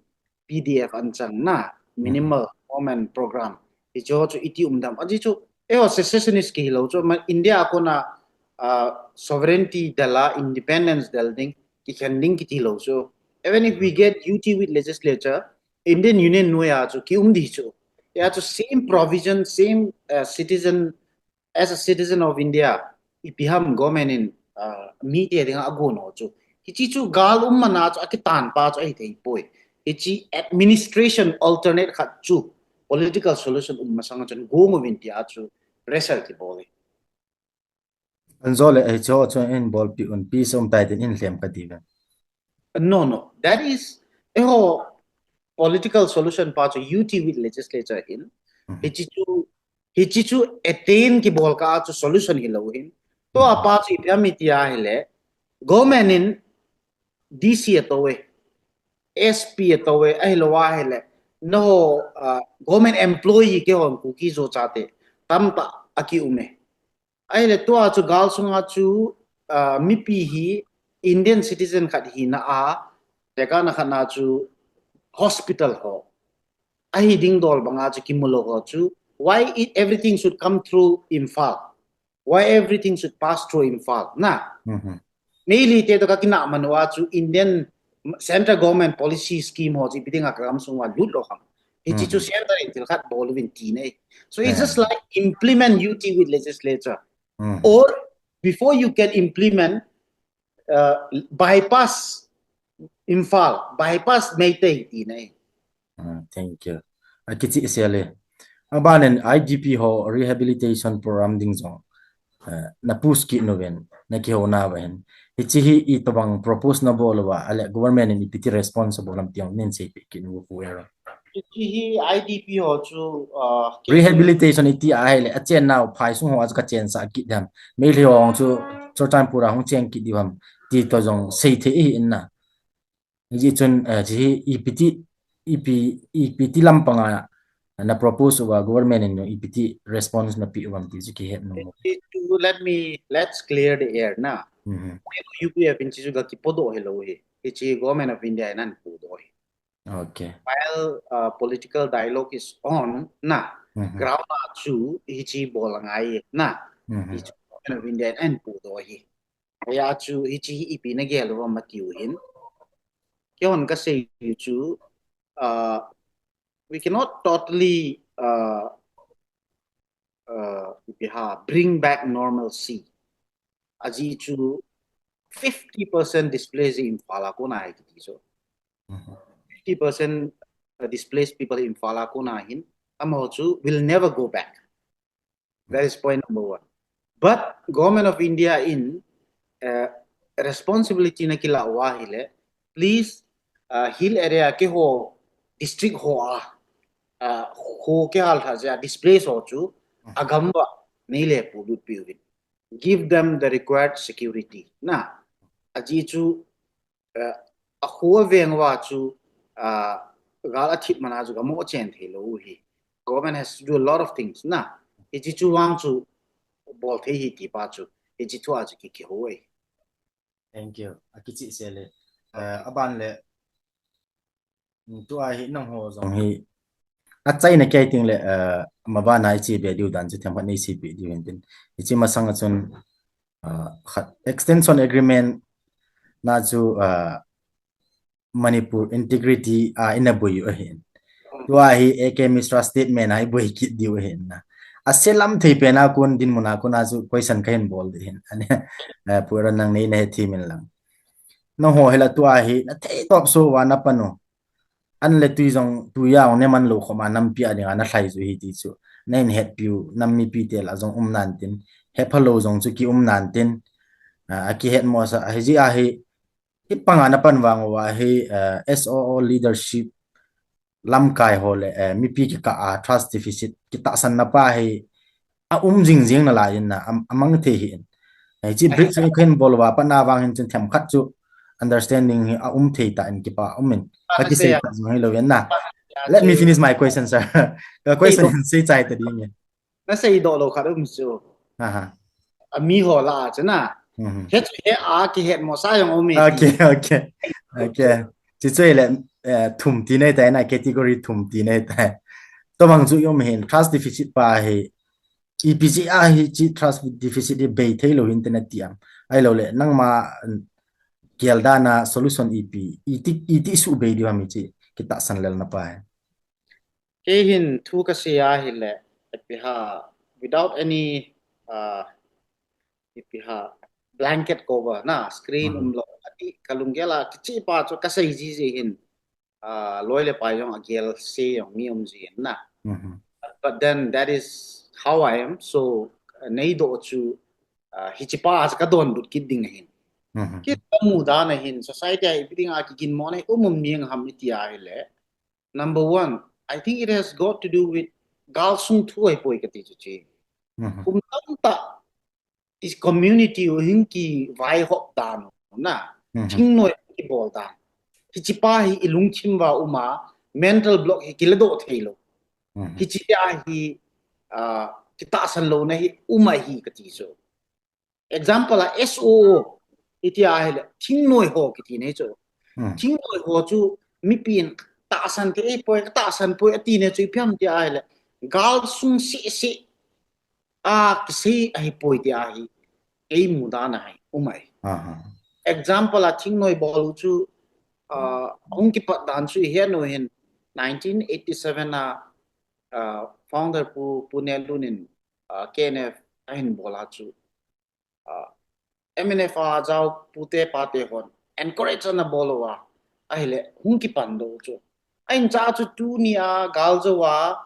P D F anchang na, minimal government program. Hichi ho chu iti um dem. Ajeh chu, eiho secessionist kihi lou chu, ma India a kona, ah, sovereignty del a, independence del ding, kikhen ding kiti lou chu. Even if we get U T with legislature, Indian Union noiya chu, ki um di chu. Hiya chu same provision, same, uh, citizen, as a citizen of India, ipi ham government in, ah, mite dinga agon ho chu. Hichi chu gal um mana chu akitan pa chu ahi thei poi. Hichi administration alternate khat chu political solution um masang chun gong uvin tia chu pressure kibol e. Anjo le, eh, hichi ho chu in bolpi un, peace um tai tin in lhem ka ti ve. No, no. That is, eiho political solution pa chu U T with legislature hin. Mhm. Hichi chu, hichi chu attain kibol kah a chu solution hilou hin. Tua pa chu ipi ham iti ahile, government in D C atou e, S P atou e, ahilou ahile, nangho, ah, government employee keihon Kuki Zo chate tamtah akium e. Ahile tua chu gal sunga chu, ah, mipi hi Indian citizen khat hina a, jagah na khat na chu hospital ho, ahi ding dol banga chu kimu lou ho chu, why it, everything should come through Imphal? Why everything should pass through Imphal? Na. Mhm. Meitei te toh kakinah man uva chu Indian central government policy scheme ho chu ipi dinga kagamsung uva lut lou ham. Hiche chu Mhm. Centre in thil khat bol uvin tina ahi. So it's Eh. just like implement U T with legislature. Mhm. Or before you can implement, uh, bypass Imphal, bypass Meitei tina ahi. Ah, thank you. Akicheh sel e. Abanin I D P ho rehabilitation program ding jong, eh, na push kit uvin, na kihou nauva hin. Hiche hi itobang propose nabol uva, ahile government in ipi ti response abol ham ti jong nei seipeh kit uvo. Hiche hi I D P ho chu, ah, rehabilitation iti ahile, achen nau phai sung ho a chu kachensah kit dem. Meitei ho chu Churachandpur a hung cheng kit diu ham ti toh jong seithei ahi in na. Hijeh chun, eh, hiche hi ipi ti, ipi, ipi ti lampanga na propose uva government in ipi ti response napeh uvam ti chu kihet nom. Hiche chu let me, let's clear the air na. Mhm. U P F in hiche chu gakipodoh hilou ahi. Hiche Government of India in ahin podoh ahi. Okay. While, uh, political dialogue is on na, Mhm. ground a chu hiche bol angai na. Mhm. Hiche Government of India in ahin podoh ahi. Hijeh a chu hiche hi ipi nagel uvam atiu hin. Keihon kasei chu, uh, we cannot totally, uh, uh, ipi ham, bring back normalcy. Ajeh chu fifty percent displaced Imphal a kona ahi kiti chu. Mhm. Fifty percent, uh, displaced people Imphal a kona hin, amaho chu will never go back. That is point number one. But Government of India in, uh, responsibility nakilah uva ahile, please, uh, hill area keiho district ho a, uh, ho kihal lhah jeh a displaced ho chu, Mhm. agam uva neile pulut peh uvin. Give them the required security. Na, ajeh chu, uh, akho aveng uva chu, uh, gal athip man a chu gamo chen theilou u hi. Government has to do a lot of things na. Hiche chu vang chu bol thei ahi ti pa chu, hiche thu a chu ki, kihou e. Thank you. Akicheh sel e. Uh, aban le, mm, tua hi nangho jong hi achaina kei ting le, uh, maban a iche be diu dan chu themkhat nei seipeh diu hintin. Hiche masang a chun, uh, khat extension agreement na chu, uh, Manipur integrity a ina boi u ahin. Tua hi A K Mishra statement a iboi kit diu ahin na. Ase lam thei pen a kon dinmun a kon a chu question kahin bol ding ahin. Ani, eh, Pu Aaron nang neina hethem in lang. Nangho hi la tua hi, nathei topso uva napan u. An le tui jong, tui a jong neman lou khom a nampi a dinga nalhai u ahi ti chu. Nahin hetpiu, nam mipi te lah jong um nan tin. Hephalou jong chu ki um nan tin. Ah, akihet mo sa, hijeh a hi, Hiti panga napan vang uva hi, eh, S O O leadership lamkai ho le, eh, mipi kikah a trust deficit kitahsan na pa hi aum jingjing nalai in na, am-, amang thei ahin. Eh, hiche BRICS in kahin bol uva pat na vang hin chun themkhat chu understanding hi aum thei tah in kipa um in. Ka kisei tah jong hilou in na. Let me finish my question, sir. Ka question hin sei chai ta ding e. Nasei doh lou khat um chu. Aha. Ami ho lah a chu na. Mhm. He chu he a kihet mo sa jong um e. Okay, okay. Okay. Chuche chu le, eh, thum ti nei tai na, category thum ti nei tai. Tobang chu i um hin trust deficit pa hi. Ipi jeh a hiche trust deficit hi bei thei lou hin te nati am. Ahilou le, nangma, mm, gel dan a solution ipi, iti, iti suh bei diu ham hiche kitahsan lelna pa hi. Kei hin thu kasei a hile, ipi ham, without any, uh, ipi ham, blanket cover na, screen Mhm. umlou, ati kalunggel a kicheh pa chu kasei jiji hin, uh, loi le pai jong agel sei jong mi um jin na. Mhm. But then that is how I am. So, uh, neidoh chu, uh, hiche pa chu kadonbut kit ding ahin. Mhm. Kei kamu dan a hin, society a ipi dinga kiginmo na hi um um jeng ham iti a hile, number one, I think it has got to do with gal sung thu ahipoi kati chu che. Mhm. Kum tamtah i community u hung kivaihop dan u na, thingnoi kibol dan. Hiche pa hi i lungthim uva uma, mental block hi kiladoh thei lou. Hiche tia hi, ah, kitahsan louna hi um ahi kati chu. Example a S O O, itia ahile, thingnoi ho kiti nei chu. Thingnoi ho chu, mipin tahsan thei poi, tahsan poi, ati nei chu, ipi ham tia ahile, gal sung sese, a kisei ahipoi tia hi, ei mudan ahi, um ahi. Example a thingnoi bol u chu, ah, hung kipat dan chu ihet u hin, nineteen eighty seven a, ah, founder Pu, Pu Nehru in, ah, K N F ahin bol a chu, ah, M N F a jao pute pate hon encourage ana bol uva, ahile hung kipan doh u chu. Ahin cha chu tunia gal jou a,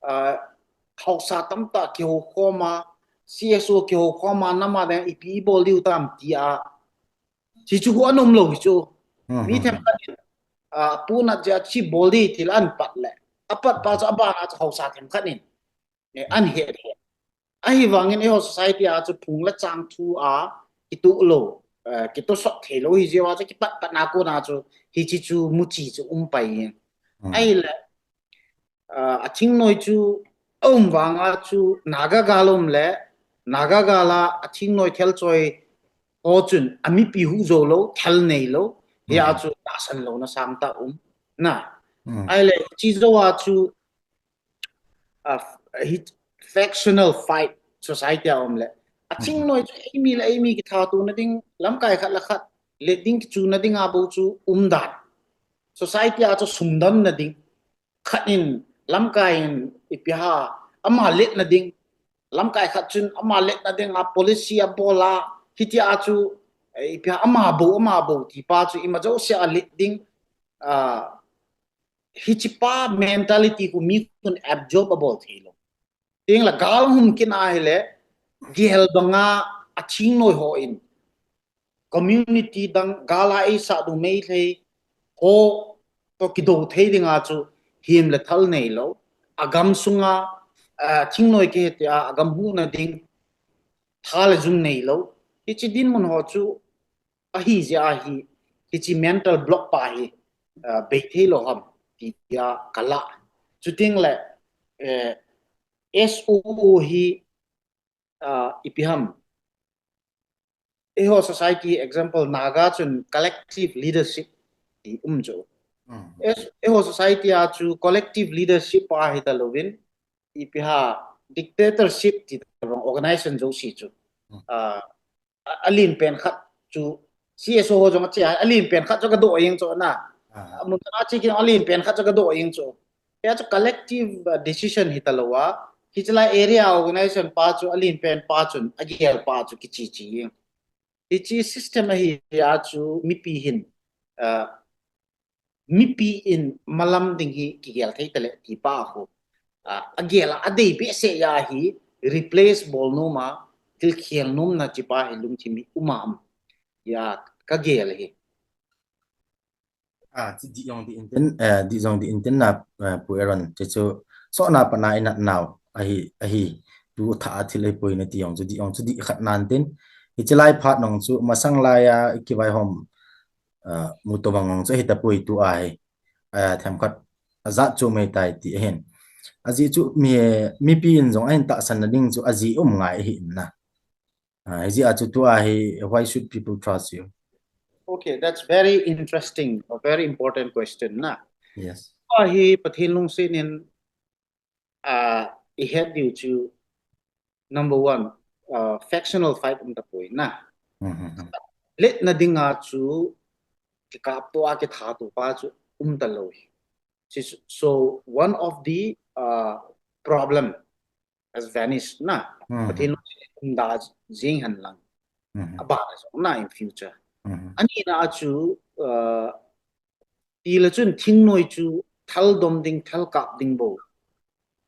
ah, haosa tamtah kihoukhom a, C S O kihoukhom a, nam a ding ipi bol diu tam tia. Hichu hu anom lou hi chu. Mi themkhat in, ah, punat jeh a chi bol di til ahin pat le, apat pa chu aban a chu haosa themkhat in, eh, ahin het het. Ahivangin eiho society a chu phung le chang thu a kitoh lou, eh, kitosot thei lou hi jeh a chu kipat pat na kona chu hiche chu muchi chu um pai in. Ahile, ah, a thingnoi chu aum vang a chu Naga gal um le, Naga gal a a thingnoi thil choi ho chun a mipi hu jou lou, thal nei lou, hia chu tahsan louna sangtah um. Na. Ahile, chi jou a chu, ah, hi factional fight society a um le, a thingnoi chu eimi le eimi kithatona ding, lamkai khat le khat, let ding kichuna ding a bou chu um dan. Society a chu sumdonna ding. Khat in, lamkai in, ipi ham, ama letna ding. Lamkai khat chun, ama letna ding a policy abol a, hitia chu, eh, ipi ham, ama bou, ama bou, ti pa chu, ima jouse a let ding. Ah, hiche pa mentality khu mi khun absorb abol thei lou. Teng le gal hung kit ahile, gel banga a thingnoi ho in, community dang gal a eisah du Meitei ho toh kidou thei ding a chu, him le thal nei lou. A gam sunga, ah, thingnoi kihe tia, a gam huhna ding, tha le jung nei lou. Hiche dinmun ho chu, ahi jeh a hi, hiche mental block pa hi, ah, bei thei lou ham, tia ka la. Chuteng le, eh, S O O hi, ah, ipi ham. Eiho society example Naga chun collective leadership ti um chu. Es-, eiho society a chu collective leadership pa hi ta louvin, ipi ham dictatorship ti ta louvin organization jouse chu. Ah, a, alen pen khat chu, C S O ho jong ache a, alen pen khat chu kadoh jeng chu na. Ah. Amun a che kit alen pen khat chu kadoh jeng chu. Hia chu collective, uh, decision hi ta lou a, hiche lai area organization pa chu alen pen pa chun, agel pa chu kiche che jeng. Hiche system ahi a chu mipi hin, uh, mipi in malam ding hi kigel thei tale ti pa khu. Ah, agel a, adei behseh a hi replace bol nom a, tilkhel nomna chi pa hi lungthim hi um am. Hia kagel hi. Ah, chi dih jong dih intin, eh, dih jong dih intin na, eh, Pu Aaron, chi chu sohna pana inat nau, ahi, ahi, tu tha a thil ahipoi nati jong chu dih jong chu dih khat nan tin. Hiche lai phat nung chu masang lai a kivaihom, ah, mu to bang nung chu ahi tapoi tu ahi. Ah, themkhat ajat chu mai tai ti ahin. Ajeh chu mi, mipi in jong ahin tahsan na ding chu ajeh um ngai ahi in na. Ah, hijeh a chu tu ahi, why should people trust you? Okay, that's very interesting, a very important question na. Yes. Tu ahi Pathen lungset in, ah, ihet diu chu, number one, ah, factional fight um tapoi na. Mhm. Letna dinga chu, kikap to a kitha to pa chu um ta lou hi. So, so one of the, ah, problem has vanished na. Mhm. Pathen lungset in um da jeng hen lang. Mhm. Aban a jong na in future. Mhm. Ani na a chu, ah, ti le chun thingnoi chu thal dom ding, thal kap ding bou.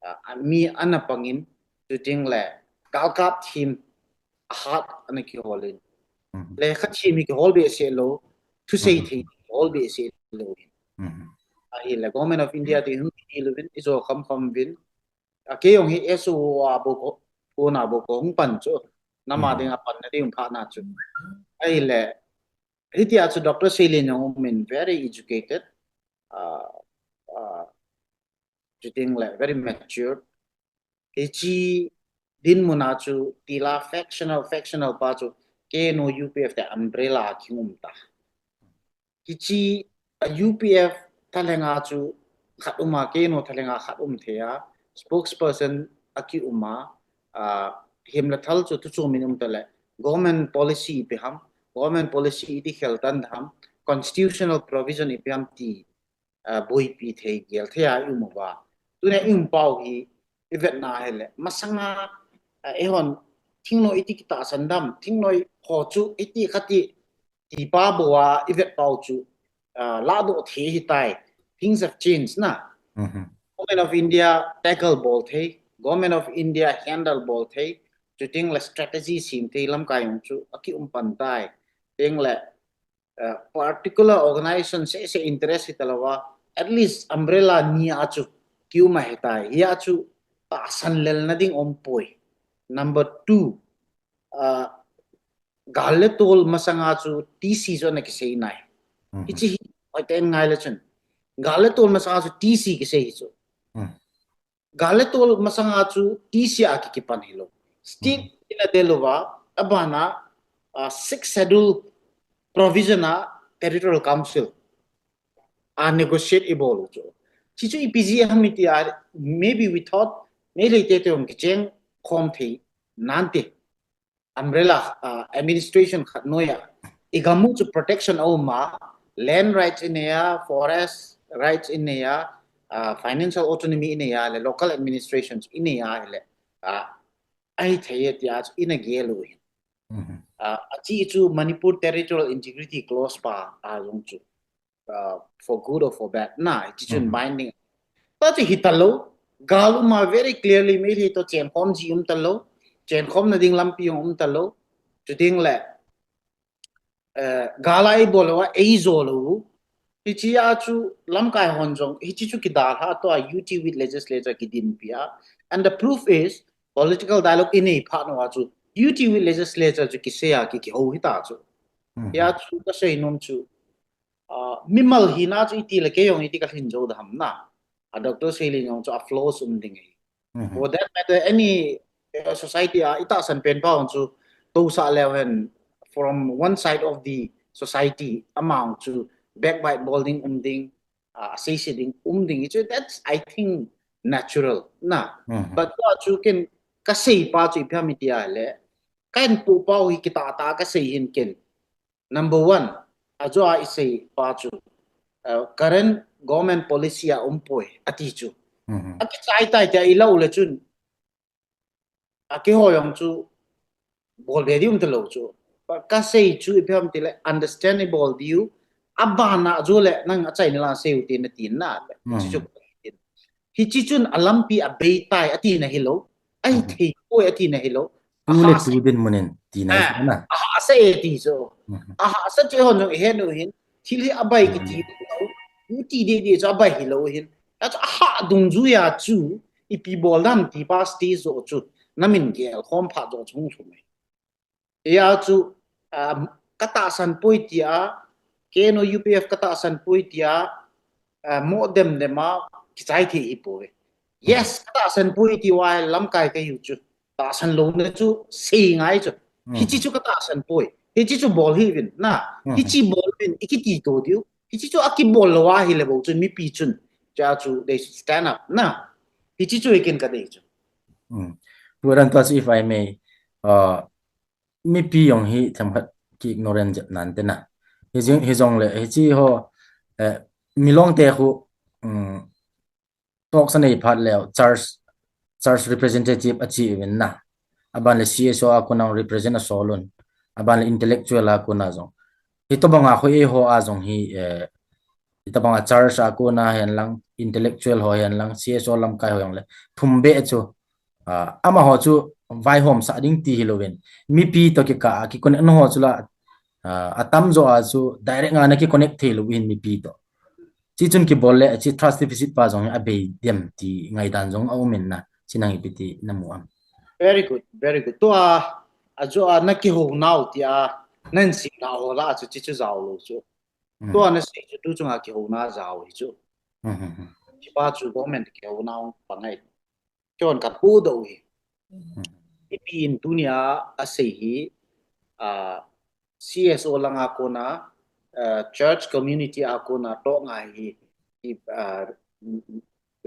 Ah, mi ana pang in, chuteng le, galkap thim, ahat ana kihol in. Mhm. Lekha thim hi kihol behseh lou, thusei thei kihol behseh lou in. Mhm. Ahile, Government of India ti hung ti louvin, ijo kham kham uvin. A kei jong hi S O O a bou ko, kona bou ko hung pan chu. Nama ding a panna ding pha na chu. Ahile, hitia chu Doctor Seilin jong um in, very educated, uh, uh, chuting le very matured. Hichi dinmun a chu tila factional, factional pa chu K N O U P F te umbrella a kium ta. Hichi a U P F thalhenga chu khat um a, K N O thalhenga khat um thei a, spokesperson a kium a, uh, him le thal chu tuchung min um ta le, government policy ipi ham, government policy iti khel tan ham, constitutional provision ipi ham ti, uh, boipi thei gel thei a i um uva. Tuna i um pau hi i vet na hile, masanga, uh, eihon thingnoi iti kitahsan dam, thingnoi ho chu iti khati ti pa bou a i vet pau chu, uh, lahdoh thei hi tai. Things have changed na. Government of India tackle bol thei, Government of India handle bol thei, chuting le strategy sim thei lamkai jong chu a kium pan tai. Ting le, uh, particular organization se se interest hi ta lou va, at least umbrella ni a chu kium a hi tai. Hia chu tahsan lelna ding um poi. Number two, uh, gal le tol masanga chu T C chu ana kisei nai. Hichi hi, hoi ten ngai le chun. Gal le tol masanga chu T C kisei hi chu. Gal le tol masanga chu T C a ki kipan hilou. State ina deluva, abana, uh, sixth schedule provision a territorial council a negotiate i bol u chu. Chi chu ipi jeh ham iti a, maybe we thought, Meitei te te hung kicheng khom thei nante. Umbrella, uh, administration khat noi a. I gam u chu protection a um a, land rights i nei a, forest rights i nei a, uh, financial autonomy i nei a, le local administrations i nei a, le, uh, ahi thei e tia chu ina gel u hin. Uh, achi chu Manipur Territorial Integrity Clause pa a jong chu, uh, for good or for bad. Na, hichi chun binding. Ta chu hi ta lou. Gal um a very clearly Meitei to chen khom ji um ta lou. Chen khom na ding lampi um ta lou. Chuting le, uh, gal a i bol uva, ei jo lou. Hichi a chu lamkai hon jong, hichi chu kidalha to a U T with legislature kidinpi a. And the proof is, political dialogue i nei phat uva chu, U T with legislature chu kisei a ki, kihou hi ta chu. Hia chu ka sei nom chu, uh, mimal hina chu iti le kei jong iti ka lhin jo da ham na. A Doctor Seilin jong chu a flaws um ding e. For that matter, any, uh, society a i tahsan pen pa jong chu, tousah leu hen, from one side of the society, among chu backbite bol ding um ding, uh, sei sei ding um ding. Chu, that's, I think, natural na. But tua chu ken ka sei pa chu ipi ham iti a le, ka in pu pau hi kitah tah ka sei hin ken. Number one, ajo a i sei pa chu, uh, current government policy a um poi, ati chu. A kichai tai tia i lau le chun, a kihoi jong chu, bol be di um ta lou chu. Pa ka sei chu ipi ham ti le, understand i bol diu, abana jo le nang a chai ni la sei u ti na tin na le. Chu chu. Hichi chun a lampi a bei tai ati na hilou. Ahi thei poi ati na hilou. Tu le tu dinmun in ti na hi na. Aha sa e ti chu. Aha sa chu hon jong i het u hin. Thil hi a bai kiti lou. U ti di di chu a bai hilou hin. A chu aha dungjui a chu ipi bol dam ti pa stage jo chu. Na min gel khom phat jo chu hung chu mai. Hia chu, um, ka tahsan poi tia, K N O U P F ka tahsan poi tia, uh, mo dem dem a kichai thei hi poi. Yes, ka tahsan poi ti uva lamkai ka hiu chu. Tahsan louna chu sei ngai chu. Hichi chu ka tahsan poi. Hichi chu bol hih uvin na. Hichi bol uvin i kiti to diu. Hichi chu a kibol lou a hi le bou chun mipi chun. Cha chu they should stand up na. Hichi chu i kin ka dei chu. Well, and plus, if I may, uh, mipi jong hi themkhat ki ignorant jep nan te na. Hi jong, hi jong le, hichi ho, eh, milong te khu, um, talk sa nei phat leu, church, church representative a chi uvin na. Aban le C S O a kona represent a sol un. Aban le intellectual a kona jong. Hitobang a khu eiho a jong hi, eh, hitobang a church a kona hen lang, intellectual ho hen lang, C S O lamkai ho jong le. Thum be chu. Ah, amaho chu vaihom sa ding ti hilouvin. Mipi to kikah a kiconnect na ho chu la, ah, atam jo a chu direct nga na kiconnect thei lou hin mipi to. Chi chun kibol le, chi trust deficit pa jong a bei dem ti ngaidan jong a um in na. Chi nang ipi ti na mu am. Very good, very good. Tua, ajo a na kihou nau tia nan simna ho lah a chu chi chu jao lou chu. Tua na sei chu tu chunga kihouna jao hi chu. Hipa chu government kihouna hung pang ahi. Kihon ka pu do hi. Ipi in tunia asei hi, ah, C S O langa kona, ah, church community a kona to ngai hi, hi, ah,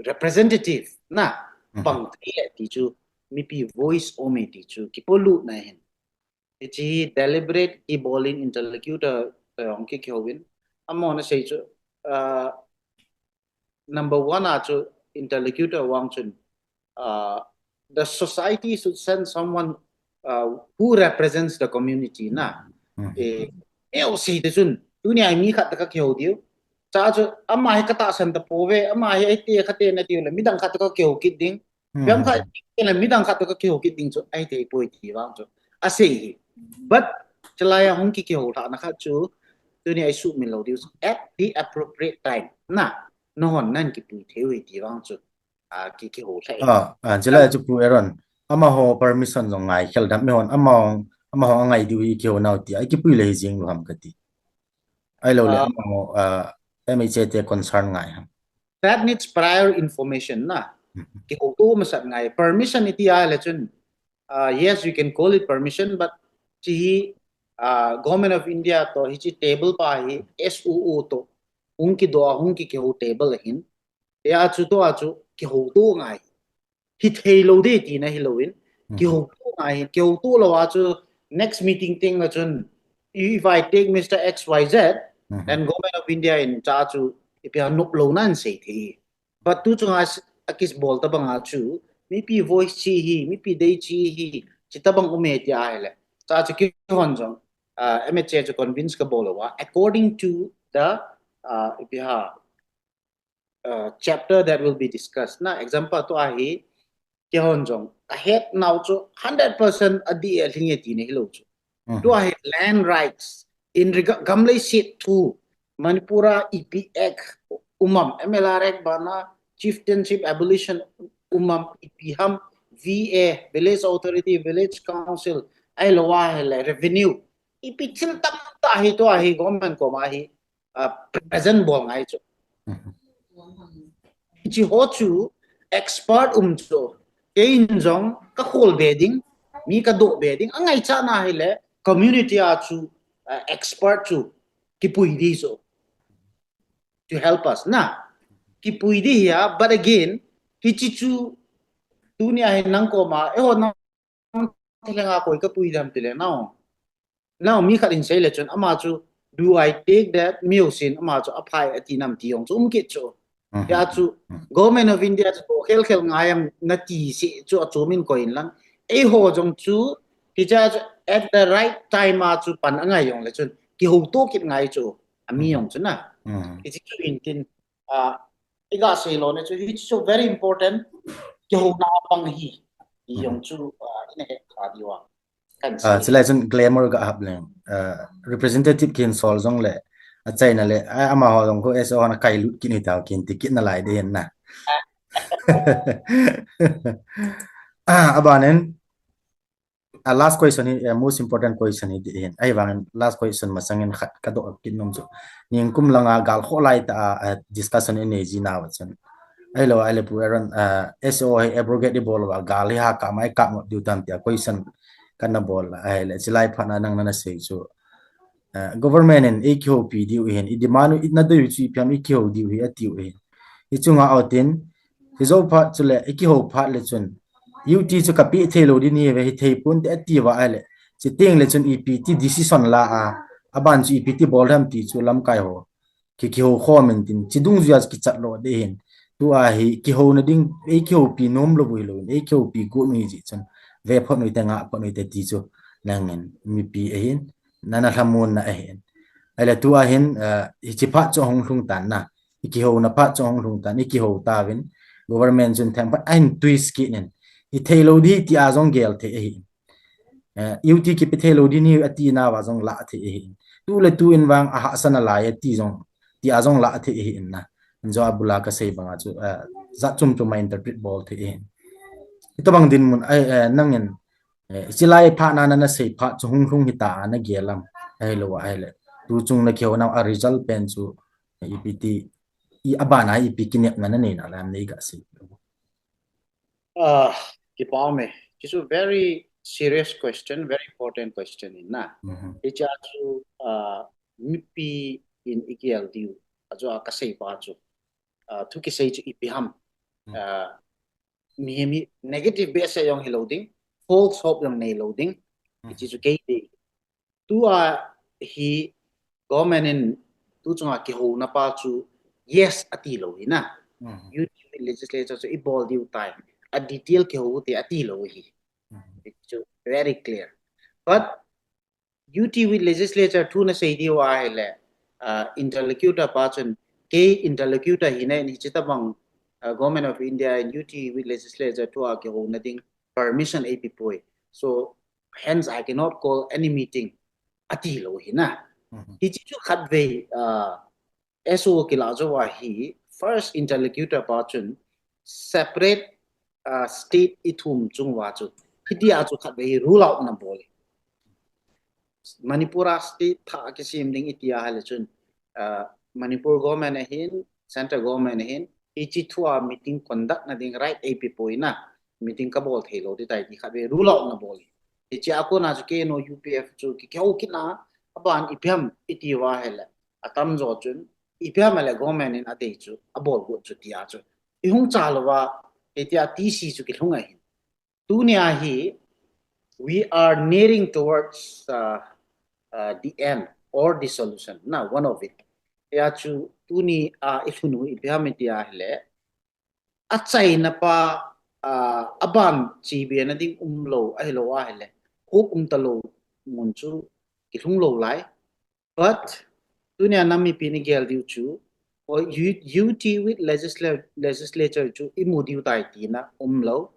representative na pang thei le ti chu mipi voice om e ti chu kipolut na hin. Hichi deliberate kibolin interlocutor, eh, ong ki kihouvin. Amahon asei chu, ah, number one a chu interlocutor vang chun, ah, the society should send someone, ah, who represents the community na. Eh, eh, o sei te chun, tunia mi khat ta ka kihou diu. Cha chu, ama hi ka tahsan ta pouve, ama hi ai te kha te na tiu le, midang khat ta ka kihou kit ding. Piam khat, kei le midang khat to ka kihou kit ding chu, ai thei poi ti vang chu. Asei hi. But, chulai a hung ki kihou lhah na khat chu, tuni ai suh min lou diu chu, at the appropriate time. Na, nahon nan kipui thei u hi ti vang chu. A, ki kihou lhah. Ah, ah, chulai chu Pu Aaron. Amaho permission jong ngai khel dam me hon, amaho, amaho angai diu hi kihou nau ti. Ai kipui le hi jing lu ham ka ti. Ai lo le, ah, amaho, ah, M H A te concern ngai ham. That needs prior information na. Kihou to masat ngai. Permission iti a le chun, uh, yes, you can call it permission, but chi hi, uh, Government of India to hichi table pa hi S O O to hung kido a hung ki kihou table hin. Tia chu to a chu kihou to ngai. Hi thei lou de tina hi lou in. Kihou to ngai, kihou to lou a chu next meeting teng a chun, if I take Mister X Y Z, then Government of India in cha chu ipi a nop lou nan sei thei. But tu chunga s-, a kis bol ta banga chu, mipi voice chi hi, mipi dei chi hi, chi ta bang um e ti a hi le. Cha chu kihon jong, ah, M H A chu convince ka bol lou a, according to the, ah, ipi ha, uh, chapter that will be discussed. Na example to a hi, kihon jong, a het nau chu hundred percent a di a hling e ti ne hi lou chu. To a hi land rights, in rega-, gam lei sit thu, Manipur a ipi ek, umam, M L R ek bana, chieftainship abolition, umam, ipi ham, V A, village authority, village council, ai lo a hi le, revenue. Ipi thil tam ta hi to a hi, government koma hi, ah, present bol ngai chu. Chi ho chu expert um chu. Kei in jong ka khol be ding, mi ka do be ding. Angai cha na hi le community a chu, ah, expert chu kipui di chu. To help us na. Kipui di hi a, but again, hichi chu tunia hi nang koma, eh ho nang thilanga koi ka pui dam ti le nau. Nau mi khat in sei le chun ama chu, "Do I take that?" Mi ho sin ama chu aphai ati nam ti jong chu um kit chu. Tia chu Government of India chu khel khel ngai am na ti si chu a chu min koi in lang. Ei ho jong chu, ti cha chu at the right time a chu pan angai jong le chun. Kihou to kit ngai chu. A mi jong chu na. Ti chu in tin, ah, iga sei lo ne chu, hi chu very important. Kihou na pang hi. Hi jong chu, ah, ina he kha diu a. Kan sei. Ah, chulai chun glamour ga hap leng. Ah, representative kin sol jong le. A China le, ah, ama ho jong ko S O ho na kai lut kin hi tau kin ti kin na lai de hin na. Ah, abanin, a last question hi, eh, most important question hi di hin. Ahivangin last question masangin khat ka do kin nom chu. Ningkum langa gal kho lai ta, ah, discussion in nei ji na wa chun. Ahilo, ahile Pu Aaron, ah, S O hi abrogate di bol wa gal hi ha ka mai ka mo diu tam tia question kana bol la. Ahile, chilai phat na nang na sei chu. Ah, government in i kihoupi diu hin, i demand u, i na dei u chu ipi ham i kihou diu hi ati u hin. Hi chunga autin, hi zo phat chule, i kihou phat le chun, U T chu ka pi thei lo di ni ve hi thei pun te ati va ahile. Chi teng le chun ipi ti decision la a, aban chu ipi ti bol ham ti chu lamkai ho. Ki kihou khom in tin, chi dungjuia chu kichat lo de hin. Tu a hi, kihou na ding, ei kihoupi nom lo bui lo in, ei kihoupi gu nui ji chun. Ve phot nui te nga phot nui te ti chu. Nangin, mipi ahin, nana hlamun na ahin. Ahile tu a hin, eh, hichi phat chu hung lhung tan na. I kihou na phat chu hung lhung tan, i kihou ta vin. Government chun them phat ahin twist kit nin. I thei lo di ti a jong gel thei ahin. Eh, U T kipe thei lo di ni ati na va jong la thei ahin. Tu le tu in vang a hahsa na lai ati jong, ti a jong la thei ahin na. Injo a bula ka sei banga chu, eh, za chum chum a interpret bol thei ahin. Ito bang din mun, ai, eh, nangin, Eh, hiche lai phat na na, na sei phat chu hung lhung hita a na gel am. Ahilou a ahile. Tu chung na kihou na a result pen chu, eh, ipi ti, i abana ipi kinepna na nei na lam nei ga sei. Ah, kipa me. This is a very serious question, very important question in na. Mhm. Hiche chu, ah, mipi in i gel diu. Achu a ka sei pa chu. Ah, thu kisei chu ipi ham. Mhm. Ah, mi, mi negative base jong hilou ding, false hope jong neilou ding. Mhm. Hiche chu kei ti. Tua hi government in tu chunga kihouna pa chu yes ati lou hi na. Mhm. U T with legislature chu i bol diu tai. A detail kihou te ati lou hi. Mhm. It's very clear. But U T with legislature thu na sei diu ahile, uh, interlocutor pa chun kei interlocutor hi na in hiche tabang, uh, Government of India in U T with legislature thu a kihouna ding permission ei pe poi. So, hence I cannot call any meeting ati lou hi na. Mhm. Hiche chu khatvei, ah, S O kilah jou a hi first interlocutor pa chun separate, ah, state i thum chung uva chu. Hitia chu khatvei hi rule out na bol hi. Manipur a state thah kisem ding i ti ahile chun, ah, Manipur government ahin, central government ahin, hiche thu a meeting conduct na ding right ei pe poi na, meeting ka bol thei lou ti tai ti khatvei rule out na bol hi. Hiche a kona chu K N O U P F chu ki, kihou kit na, aban ipi ham i ti uva ahile, atam jo chun, ipi ham le government in adei chu, abol got chu tia chu. I hung cha lou va, hitia T C chu kilhung ahin. Tunia hi, we are nearing towards, uh, uh, the end or dissolution. Na, one of it. Hia chu, tunia i lhun u ipi ham i ti ahile, achaina pa, ah, aban chebe na ding umlou, ahilou ahile. Hope um talou mun chu kilhung lou lai. But tunia nam mipi in i gel diu chu, U T with legisla-, legislature chu i mu diu tai tina umlou.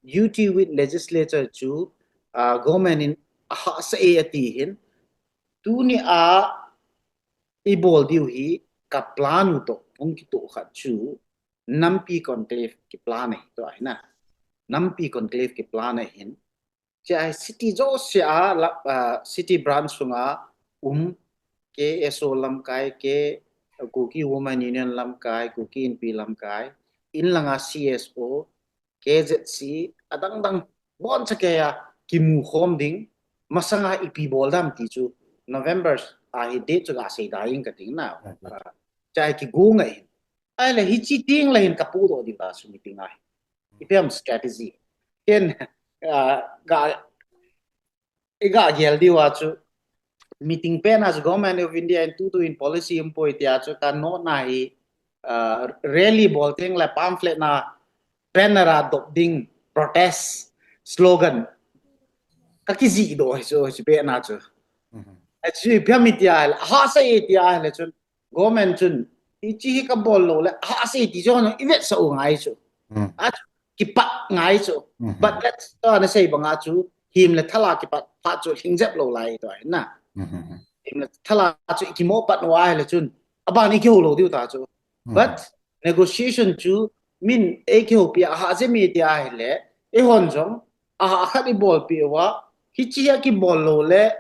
U T with legislature chu, ah, government in ahahsa e ati hin. Tunia i bol diu hi ka plan u toh, hung kitoh khat chu, nampi conclave ki plan ahi toh ahi na. Nampi conclave ki plan ahin. Chea hi city jouse a la, ah, city branch sunga um K S O lamkai, K, Kuki Women Union lamkai, Kuki Inpi lamkai, in langa C S O, K Z C, adang dang, boncha kei a kimu khom ding, masanga ipi bol dam ti chu, November a hi date chu ga sei da ing ka ting na. Mhm. Ah, chai kigu ngai hin. Ahile hiche teng le hin ka pudoh diu ta chu meeting a hi. Ipi ham strategy. Ken, ah, ga, i ga gel diu a chu, meeting pen a chu Government of India in tutu in policy um poi tia chu ka note na hi, ah, rally bol teng le pamphlet na banner a dop ding protest slogan. Ka kijih doh hi chu, hiche pen a chu. Mhm. Achu ipi ham i ti ahile, ahahsa e ti ahile chun, government chun, hiche hi ka bol lou le, ahahsa e ti chu, i vetsah u ngai chu. Mm. A chu, kipat ngai chu. Mhm. But that's, uh, na sei banga chu, him le thal a kipat phat chu, lhingjep lou lai toh ahi na. Mhm. Him le thal a chu, i kimo pat u ahile chun, aban i kihou lou diu ta chu. Mhm. But negotiation chu, min ei kihoupi ahah jep e ti ahile, eihon jong, ahah khat i bolpi uva, hiche hi a kibol lou le,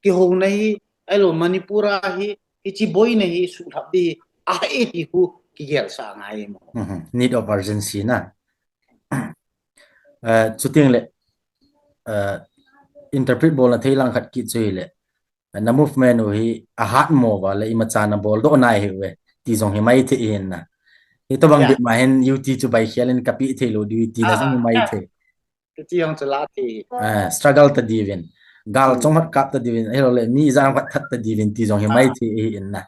kihouna hi, ahilou Manipur a hi, hiche boina hi, suhlhap ding hi, ahah e ti khu, kigel sah ngai mo. Mhm. Need of urgency na. Eh, chuteng le, eh, interpret bolna thei lang khat kit chu hile, na movement u hi ahat mo uva le imacha na boldoh nai hiuve, ti jong hi maithei hin na. Hitobang bit ma hin U T chu baikhel in kapeh thei lou diu ti na jong hi maithei. Chuti jong chu la thei hi. Ah, struggle ta diuvin. Gal chonghot kap ta diuvin, ahilou le mi jang khat that ta diuvin ti jong hi maithei hin na.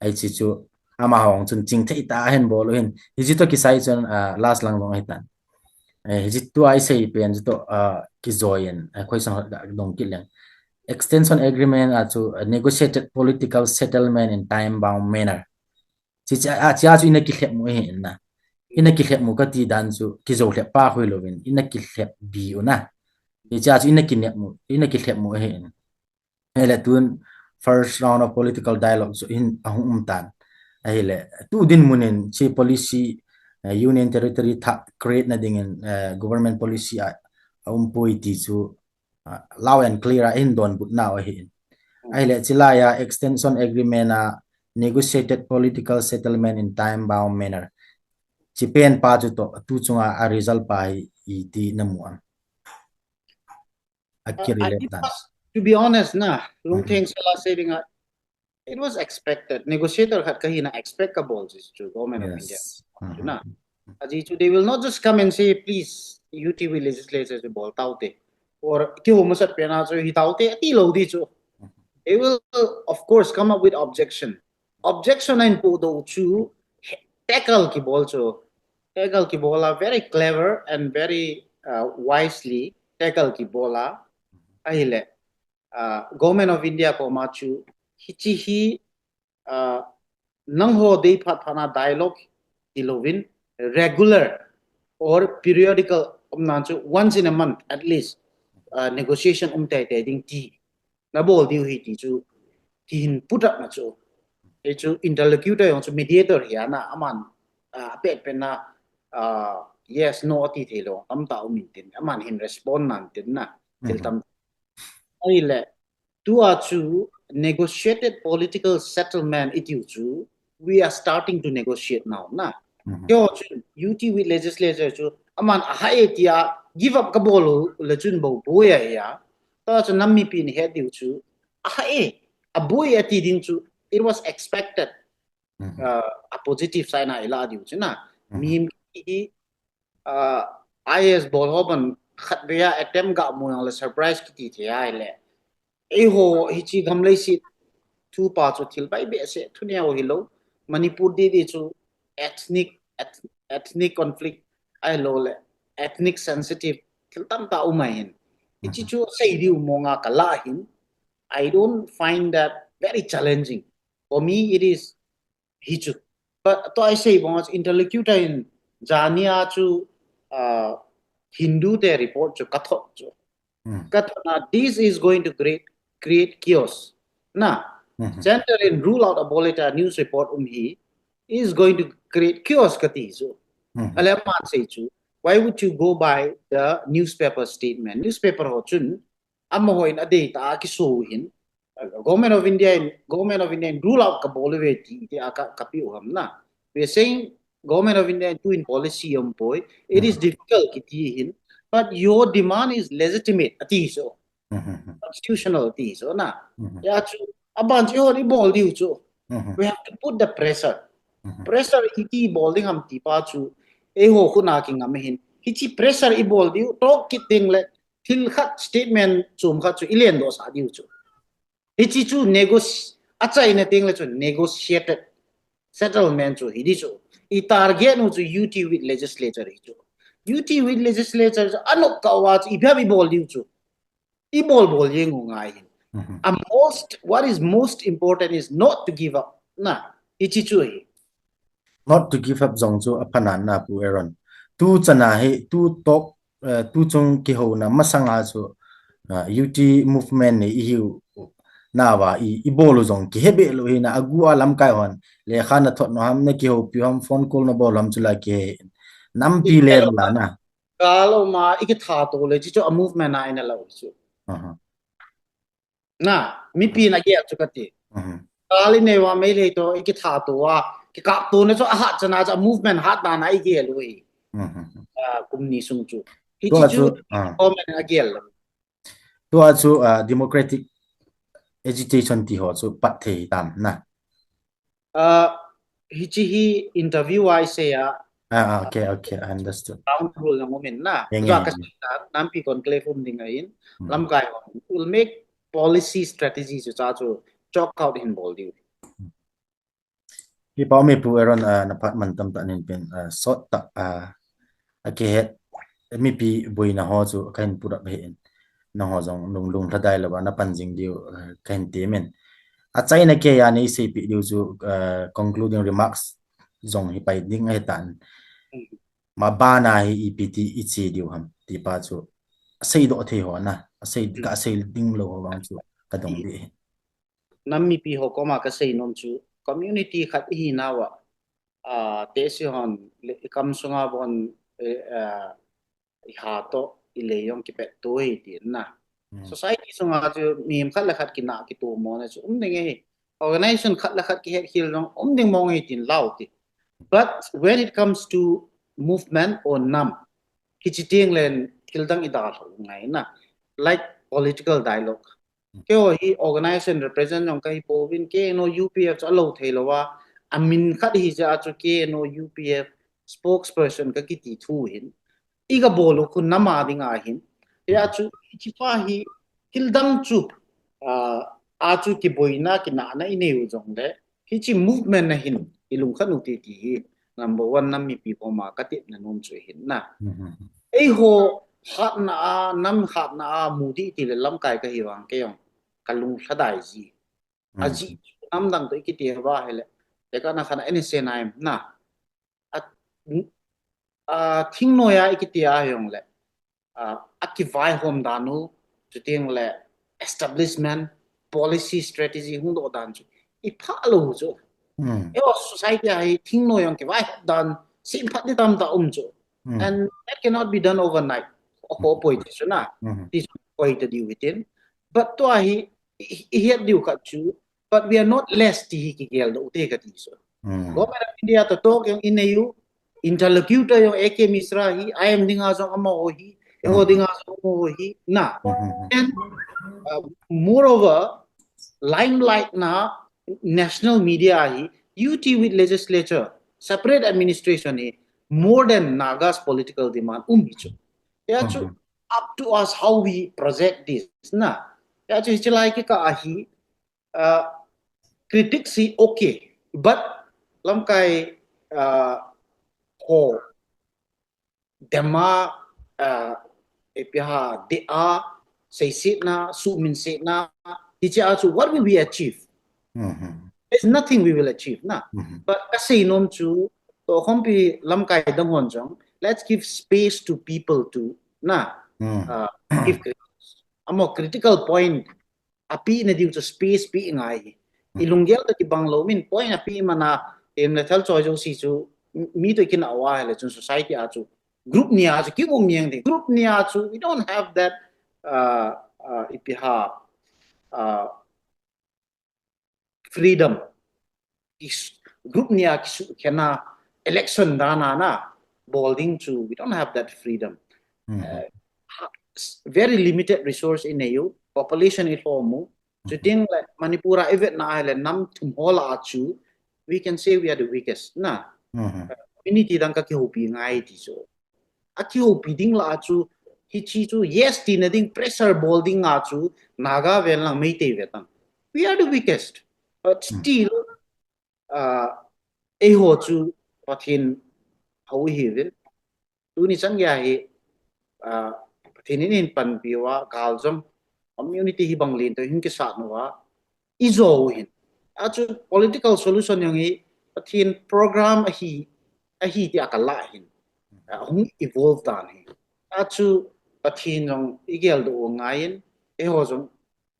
Hiche chu, amaho chun chingthei tah a hin bol u hin. Hiche toh kisai chun, ah, last lang jong hitan. Eh, hiche tua i sei pen chu toh, ah, kijoi in, ah, question hot ga dong kit leng. Extension agreement a chu, ah, negotiated political settlement in time bound manner. Hiche, ah, hiche a chu ina kilhep mu ahi in na. Ina kilhep mu kati dan chu, kijou lhep pa hoi louvin, ina kilhep bi u na. Hiche a chu ina kinep mu, ina kilhep mu ahi in. Ahile tun first round of political dialogue chu hin ahung um tan. Ahile, tu dinmun in hiche policy, eh, Union Territory thah create na dingin, eh, government policy a, a um poi ti chu, uh, loud and clear a hin donbut nau ahi in. Ahile chilai a extension agreement a negotiated political settlement in time bound manner. Chipen pa chu to, tu chunga a result pa hi iti namu am. A, I, I, kirelate dan. To be honest na, Lungtheng Sela sei dinga, it was expected. Negotiator khat kahina expect kabol chu, chu Government of India. Yes. Chu na. Ajeh chu they will not just come and say, "Please, U T with legislature chu bol taute." Or kihou masat pena chu hi taute, ati lou di chu. They will, of course, come up with objection. Objection a hin podoh chu, tackle kibol chu. Tackle kibol a very clever and very, uh, wisely tackle kibol a. Ahile, uh, Government of India koma chu, hichi hi, uh, nangho dei phat phat na dialogue ti louvin, regular or periodical umna chu, once in a month at least, uh, negotiation um teitei ding ti nabol diu hi ti chu, ti hin put up na chu. Hichu interlocutor jong chu mediator hi ana, aman, uh, apet pen na, uh, yes, no ati thei lou tamtah um in tin, aman hin respond nan tin na, thil tam. Ahile, tua chu negotiated political settlement itiu chu, we are starting to negotiate now na. Keiho chu U T with legislature chu, aman ahai tia give up kabol le chun bou boi ahi a. Tua chu nam mipin het diu chu, ahai, aboi ati ding chu, it was expected. Uh, a positive side na ila diu chu na. Mihem hi, uh, I A S bol ho ban khatvei a attempt ga mu jong le surprise kiti thei ahile. Eiho hichi gam leiset thu pa chu thil bai behseh thu neo hilou. Manipur di di chu ethnic, eth-, ethnic conflict ahilou le ethnic sensitive thil tamtah um ahin. Hichi chu sei diu monga kala hin, I don't find that very challenging. For me, it is hichu. But to I say, bang interlocutor in jania chu, uh, Hindu te report chu kathot chu. Kathot na, this is going to create, create chaos. Na, Center in rule out a boleta news report um hi is going to create chaos kati chu. Ale man sei chu, why would you go by the newspaper statement? Newspaper ho chun, amaho in adei ta kiso hin, uh, Government of India in, Government of India in rule out kabol uve ti, ti a ka, kapi u ham na. We are saying Government of India in tu in policy um poi, it is difficult kiti hin, but your demand is legitimate ati so. Constitutional ati so na. Ya chu, aban chu eiho ibol diu chu. We have to put the pressure. Pressure iti bol ding ham ti pa chu, eiho khut na kingam hin. Hichi pressure ibol diu, talk kit ding le, thil khat statement chom khat chu ilen doh sah diu chu. Hichi chu negos-, achaina teng le chu negotiated settlement chu hi di chu. I target nu chu U T with legislature hi chu. U T with legislature chu anop kah uva chu ipi ham ibol diu chu. Ibol bol jeng u ngai hin. A most, what is most important is not to give up. Na, hichi chu hi. Not to give up jong chu aphanan na Pu Aaron. Tu chana hi, tu talk, uh, tu chung kihouna masanga chu, uh, U T movement ni ihiu nauva i, ibol u jong kihe be lou hina, agu a lamkai hon lekha nathot nom ham, nakihoupi u ham, phone call nabol u ham chu la kihe. Nampi le la na. Kalo ma ikitha to le chi chu a movement a ina lou chu. Na, mipi na gel chu kati. Kali nei uva Meitei to ikitha to a, kikap to na chu ahat chana chu a movement hat dan a igel u hi. Ah, kum ni sung chu. Hichi chu, ah, comment a gel lou. Tua chu, ah, democratic agitation ti ho chu pat thei tam na. Ah, hichi hi interview a isei a. Ah, ah, okay, okay, I understood. Ground rule jong um in na. Tua kasei ta, nampi conclave um ding ahin, lamkai hon will make policy strategy chu cha chu chalk out hin bol diu. Hi pa mi Pu Aaron, ah, na phat man tamtah nin pen, ah, sot tah, ah, akihet, mipi boina ho chu kahin put up ahin. Nangho jong lung, lunglhadai louva napan jing diu, eh, kahin temin. Achaina keiya nei seipeh diu chu, eh, concluding remarks jong hi pai ding ahitan. Mabana hi ipi ti iche diu ham ti pa chu aseidoh thei ho na, asei, ka asei ding lou ho vang chu kadong ding ahi. Nam mipi ho koma kasei nom chu community khat ihi nauva, ah, tehse hon le, ikam sunga bon, eh, ah, iha to, ilei jong kipet to hi ti na. Society sunga chu mihem khat le khat kina kitomona chu um ding ahi. Organization khat le khat kihetkhel jong um ding mong ahi tin lau ti. But when it comes to movement or nam, kichi teng len thildang i dalha u ngai na. Like political dialogue. Keiho hi organization represent jong kahi pouvin, K N O U P F chu alou thei lou a, amin khat hi jeh a chu K N O U P F spokesperson kakiti thu hin. I gabol u khu nam a dinga hin. Hia chu, hichepa hi, thildang chu, ah, a chu kiboina, kinahna i nei u jongle, hiche movement na hin, i lungkhat u ti ti hi, number one nam mipi koma katepna nom chu hin na. Eiho hatna a, nam hatna a, mu ding ti le lamkai kahi vang kei jong, kalung lhadai ji. Ajeh chu namdang toh i kiti uva hile, tekahna khat a N S C N I M na. A, a, thingnoi a i kiti a hijongle, a, akivaihom dan u, chuteng le establishment, policy, strategy hung doh dan chu i phah lou chu. Eiho society a hi thingnoi jong kivaihom dan semphat ding tamtah um chu. And that cannot be done overnight. Akhoh poi ti chu na. Ti chu koi ta diu hitin. But tua hi, i, i het diu khat chu, but we are not less ti hi kigel doh u te kati chu. Government of India toh talk jong i nei u, interlocutor jong A K Mishra hi, I M dinga jong amaho hi, eiho dinga jong amaho hi, na. And, uh, moreover, limelight na national media hi, U T with legislature, separate administration hi, more than Naga's political demand um hi chu. Hia chu, up to us how we project this, na. Hia chu hiche lai kikah a hi, uh, critics hi okay, but lamkai, uh, ho, dem a, uh, ipi ham, dei a, seisetna, suhminsetna, hiche a chu, what will we achieve? There's nothing we will achieve, na. But kasei nom chu, tohkhompi lamkai dang hon jong, let's give space to people to, na, uh, give critics. Amaho critical point apehna diu chu space pe ngai hi. I lunggel toh kibang lou, min point apeh mana, em le thal choi jouse chu, mi toh kinah uva hile chun society a chu, group ni a chu kium jeng ding. Group ni a chu, we don't have that, uh, uh, ipi ham, uh, freedom. Is, group ni a kisuhkhen a, election dan a na, bol ding chu, we don't have that freedom. Uh, ha, s-, very limited resource i nei u, population i lhom u. Chuteng le Manipur a i vetna a hile nam thum ho lah a chu, we can say we are the weakest, na. Community dang kakihoupi ngai ti chu. Akihoupi ding lah a chu, hiche chu, yes tina ding, pressure bol ding a chu, Naga ven lang Meitei ve tan. We are the weakest. But still, uh, eiho chu Pathen hou ihiuvin. Tuni chan geiya hi, ah, Pathen in eihin panpi uva, gal jong, community hibang lentah in kisat uva, i jo u hin. Achu political solution jong hi, Pathen program ahi, ahi tia kalah hin. Ah, hung evolve dan hi. Achu Pathen jong i geldoh u ngaiyin, eiho jong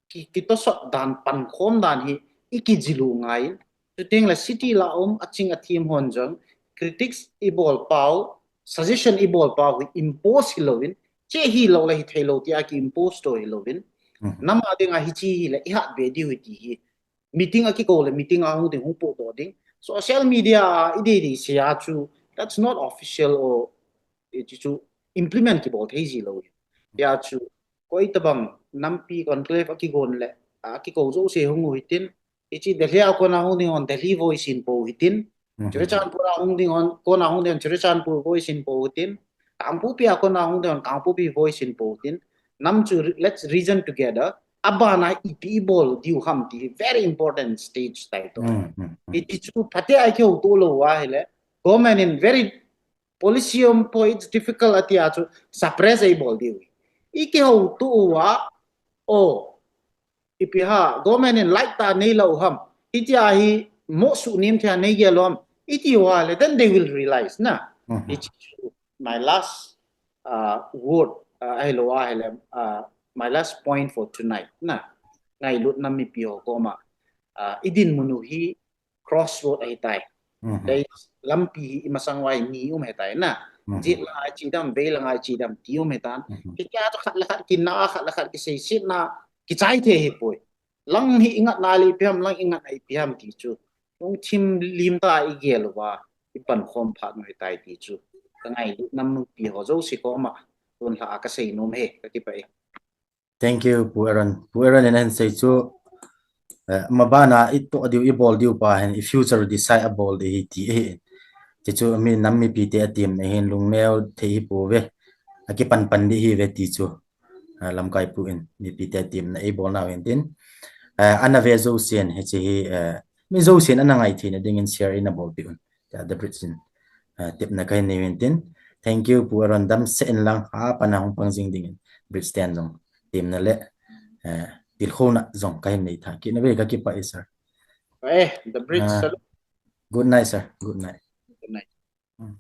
ki, kitosot dan, pankhom dan hi i kijil u ngai. Chuteng le city lah a um aching athem hon jong critics i bol pau, suggestion i bol pau hi impose hilouvin, che hilou le hithei lou tia ki impose toh hilouvin. Nam a dinga hiche hi le i hat be diu hi ti hi. Meeting a kikou le meeting a hung ding hung pohdoh ding. Social media a i dei dei sei a chu, that's not official or, eh, chu, chu implement kibol thei ji lou. Tia chu, koi tabang nampi conclave a kigon le, a kikou jouse hung u hitin, hiche Delhi a kona hung ding hon Delhi voice in po hitin, Churachandpur a hung ding hon, kona hung ding hon Churachandpur voice in po hitin, Kangpokpi a kona hung ding hon Kangpokpi voice in po hitin, nam chu re-, let's reason together, abana ipi i bol diu ham ti very important stage tai toh. Hiche chu phatea i kihouto lou uva ahile, government in very policy um po, it's difficult atia chu suppress ei bol diu. I kihouto uva, o, ipi ham, government in light tah a neilou ham, hitia hi moh suhnem thei a neigel u ham, i ti uva le, then they will realize na. Hiche chu my last, uh, word, uh, ahilou ahile, uh, my last point for tonight na. Ngailutna mipi ho koma, uh, i dinmun u hi crossroad ahitai. Dei lampi hi imasang uva hi ni um ahitai na. Jet langa iche dem, vei langa iche dem ti um ahitan. Hitia chu khat le khat kina, khat le khat kiseisetna kichai thei ahipoi. Lang hi ingatna le ipi ham, lang ingatna ipi ham ti chu lungthim limtah a igel uva ipankhom phat u ahitai ti chu kangailutna mipi ho jouse koma tunlhah a kaseinom e, kakipah e. Thank you, Pu Aaron. Pu Aaron in ahin sei chu, eh, mabana itoh diu, ibol diu pa hin, i future decide abol ding ahi ti ahi. Ti chu mi nam mipite atemna hin lungneo thei hipouve. Akipanpan ding ahiuve ti chu, ah, lamkai pu in mipite atemna eibolnau hintin, ah, ana ve jousen hiche hi, eh, mi jousen ana ngai theina dingin share eina bolpeh un. Tia The Bridge in, ah, tepna kahin nei uvintin. Thank you, Pu Aaron, damsel in lang, hapan a hung pang jing dingin Bridge ten jong temna le, eh, tilkhouna jong kahin nei tha kit uve, kakipah e, sir. Eh, The Bridge, ah, salute. Good night, sir. Good night. Good night. Hmm.